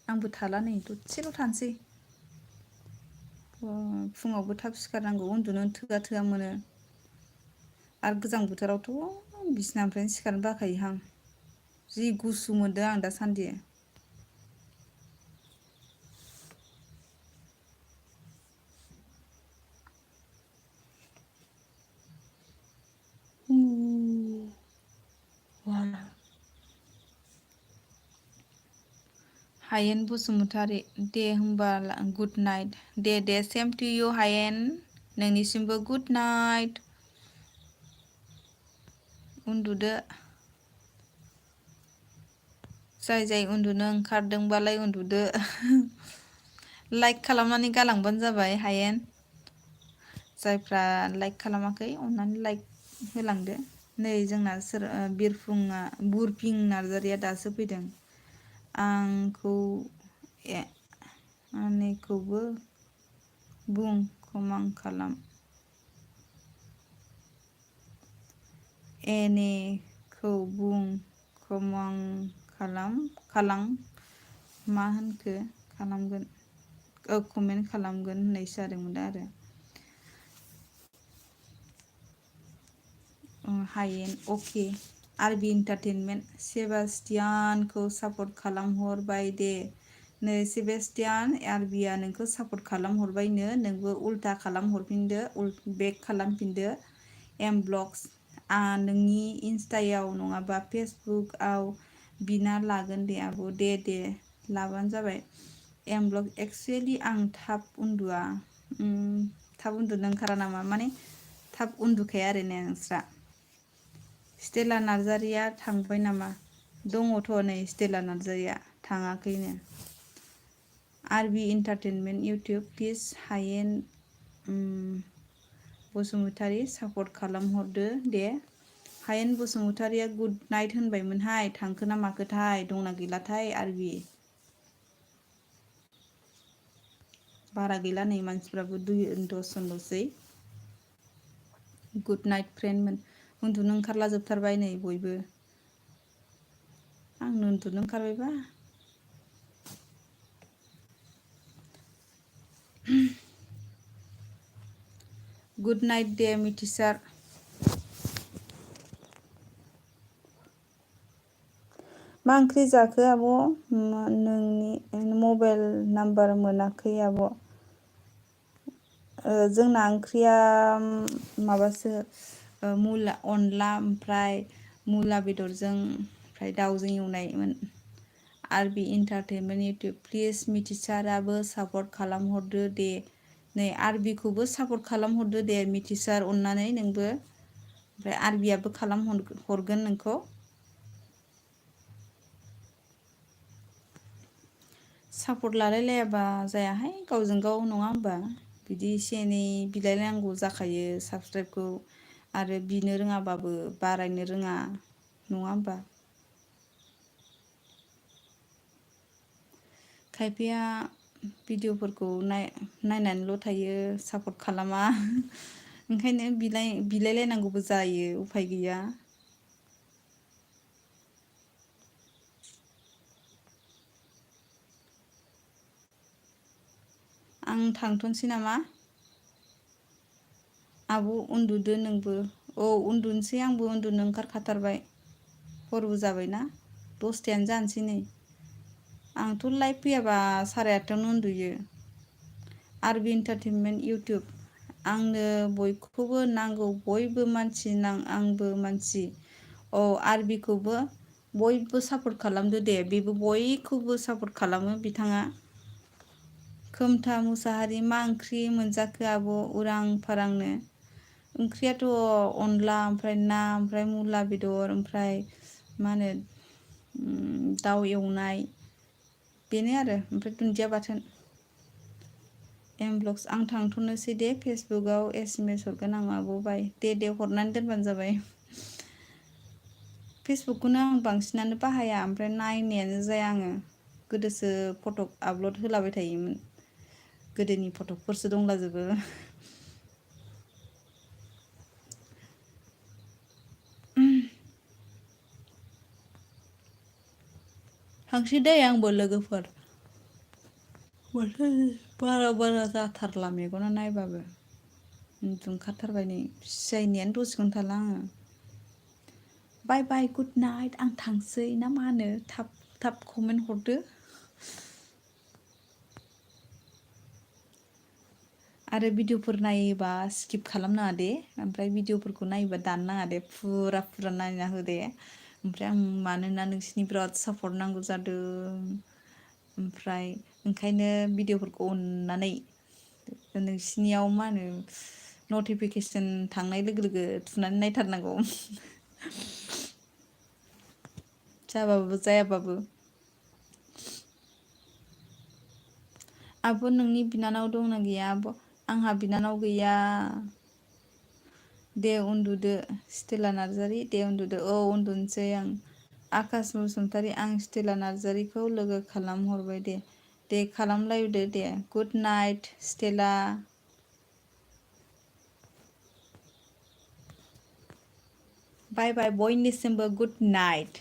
आंबो थाला नै दसेल' थानोसै। फुङावबो थाब सिखारनांगौ उन्दुनो थोआ मोनो आरो गोजां बोथोरावथ' बिसिनानिफ्रायनो सिखारनो बाखायोहां जि गुसु मोनदों आं दासान्दि। हायेन बसुमतारी दे होमबा good night. Day same to you हायेन नोंनिसिमबो गुड नाइट। उन्दुदो। जाय उन्दुनो ओंखारदोंबालाय उन्दुदो। लाइक खालामनानै गालांबानो जाबाय हायेन। जायफ्रा लाइक खालामाखै अननानै लाइक होलांदो। नै जोंना बुरफिं नार्जारिया दासो फैदों। आंखौ आंनिखौबो बुं खमां खालाम। एनेखौ बुं खमां खालां मा होनखो खालामगोन कमेन्ट खालामगोन होननायसो जादोंमोन दा आरो। हायेन अके आरबि इन्टारटेनमेन्ट सेबास्टियानखौ सापर्ट खालामहरबाय दे। नै सेबास्टियान आरबिया नोंखौ सापर्ट खालामहरबायनो नोंबो उल्था खालामहरफिनदो बेक खालामफिनदो एमब्लक्स नोंनि इन्स्टायाव नङाबा फेसबुकआव बिना लागोन दे आब' दे लाबानो जाबाय। एमब्लक एक्सुवेलि आं थाब उन्दुआ थाब उन्दुनो ओंखारा नामा माने थाब उन्दुखाया आरो ने नोंस्रा। स्टेला नार्जारिया थांबाय नामा? दङथ' नै Stella Narzaria थाङाखैनो। आरबि entertainment YouTube please हायेन बसुमतारी सापर्ट खालामहरदो दे। हायेन बसुमतारिया गुड नाइट होनबायमोनहाय थांखो ना माखोथाय दंना गैलाथाय आरबि। बारा गैला नै मानसिफ्राबो 10 जनल'सै। गुड नाइट फ्रेन्ड उन्दुनो ओंखारला जोबथारबाय नै बयबो। आंनो उन्दुनो ओंखारबायबा। गुड नाइट दे मिथिसार। मा ओंख्रि जाखो आब'? नोंनि मबाइल नाम्बार मोनाखै आब'। जोंना ओंख्रिया माबासो अनला ओमफ्राय मुला बेदरजों ओमफ्राय दाउजों एवनायमोन। आरबि इन्टारटेनमेन्ट इउटुब प्लिज मिथिसाराबो सापर्ट खालामहरदो दे। नै आरबिखौबो सापर्ट खालामहरदो दे मिथिसार अननानै नोंबो। ओमफ्राय आरबियाबो हरगोन नोंखौ। सापर्ट लालायलायाबा जायाहाय गावजों गाव नङा होमबा? बिदि एसे एनै बिलायनांगौ जाखायो साबसक्राइबखौ। आरो बिनो रोङाबाबो बारायनो रोङा नङा होमबा? खायफाया भिडिअ'फोरखौ नायनानैल' थायो सापर्ट खालामा। ओंखायनो बिलायलायनांगौबो जायो उफाय गैया। आं थांथ'नोसै नामा? आब' उन्दुदो नोंबो। औ उन्दुनोसै आंबो उन्दुनो ओंखारखाथारबाय। हरबो जाबायना 10थायानो जानोसै नै। आंथ' लाइभ फैयाबा 8:30 उन्दुयो। आरबि एन्टारटेनमेन्ट इउटुब आंनो बयखौबो नांगौ बयबो मानसि आंबो मानसि आरबिखौबो बयबो सापर्ट खालामदो दे बेबो बयखौबो सापर्ट खालामो बिथाङा खोमथा मुसाहारि मा ओंख्रि मोनजाखो आब' उरां फारांनो ओंख्रियाथ' अनला ओमफ्राय ना ओमफ्राय मुला बेदर ओमफ्राय मा होनो दाउ एवनाय बेनो आरो ओमफ्राय दुन्दिया बाथोन ब्लग्स आं थांथ'नोसै दे फेसबुकआव SMS हरगोन आं आब' बाय दे हरनानै दोनबानो जाबाय फेसबुकखौनो आं बांसिनानो बाहाया ओमफ्राय नायनायानो जाया आङो गोदोसो फट' आपल'ड होलाबाय थायोमोन गोदोनि फट'फोरसो दंलाजोबो थांसै दै आंबो लोगोफोर बारा जाथारला मेगना नायबाबो उन्दुनो नै सिजायनायानो दसेखौनो थाला आङो बाय बाय गुड नाइट आं थांसै ना मा होनो थाब कमेन्ट हरदो आरो भिडिअफोर नायोबा स्किप खालामनाङा दे ओमफ्राय भिडिअफोरखौ नायोबा दाननाङा दे फुरा नायना हो दे ओमफ्राय आं मानोना नोंसिनि बिराद सापर्ट नांगौ जादों ओमफ्राय ओंखायनो भिडिअफोरखौ अननानै नोंसिनियाव मा होनो नटिफिकेसन थांनाय लोगो लोगो थुनानै नायथारनांगौ जाबाबो जायाबाबो आब' नोंनि बिनानाव दंना गैया आब' आंहा बिनानाव गैया दे उन्दुदो स्टेला नार्जारि दे उन्दुदो उन्दुनोसै आं आकाश बसुमतारी आं स्टेला नार्जारिखौ लोगो खालामहरबाय दे खालामलायदो दे गुड नाइट स्टेला बाय बाय बयनिसिमबो गुड नाइट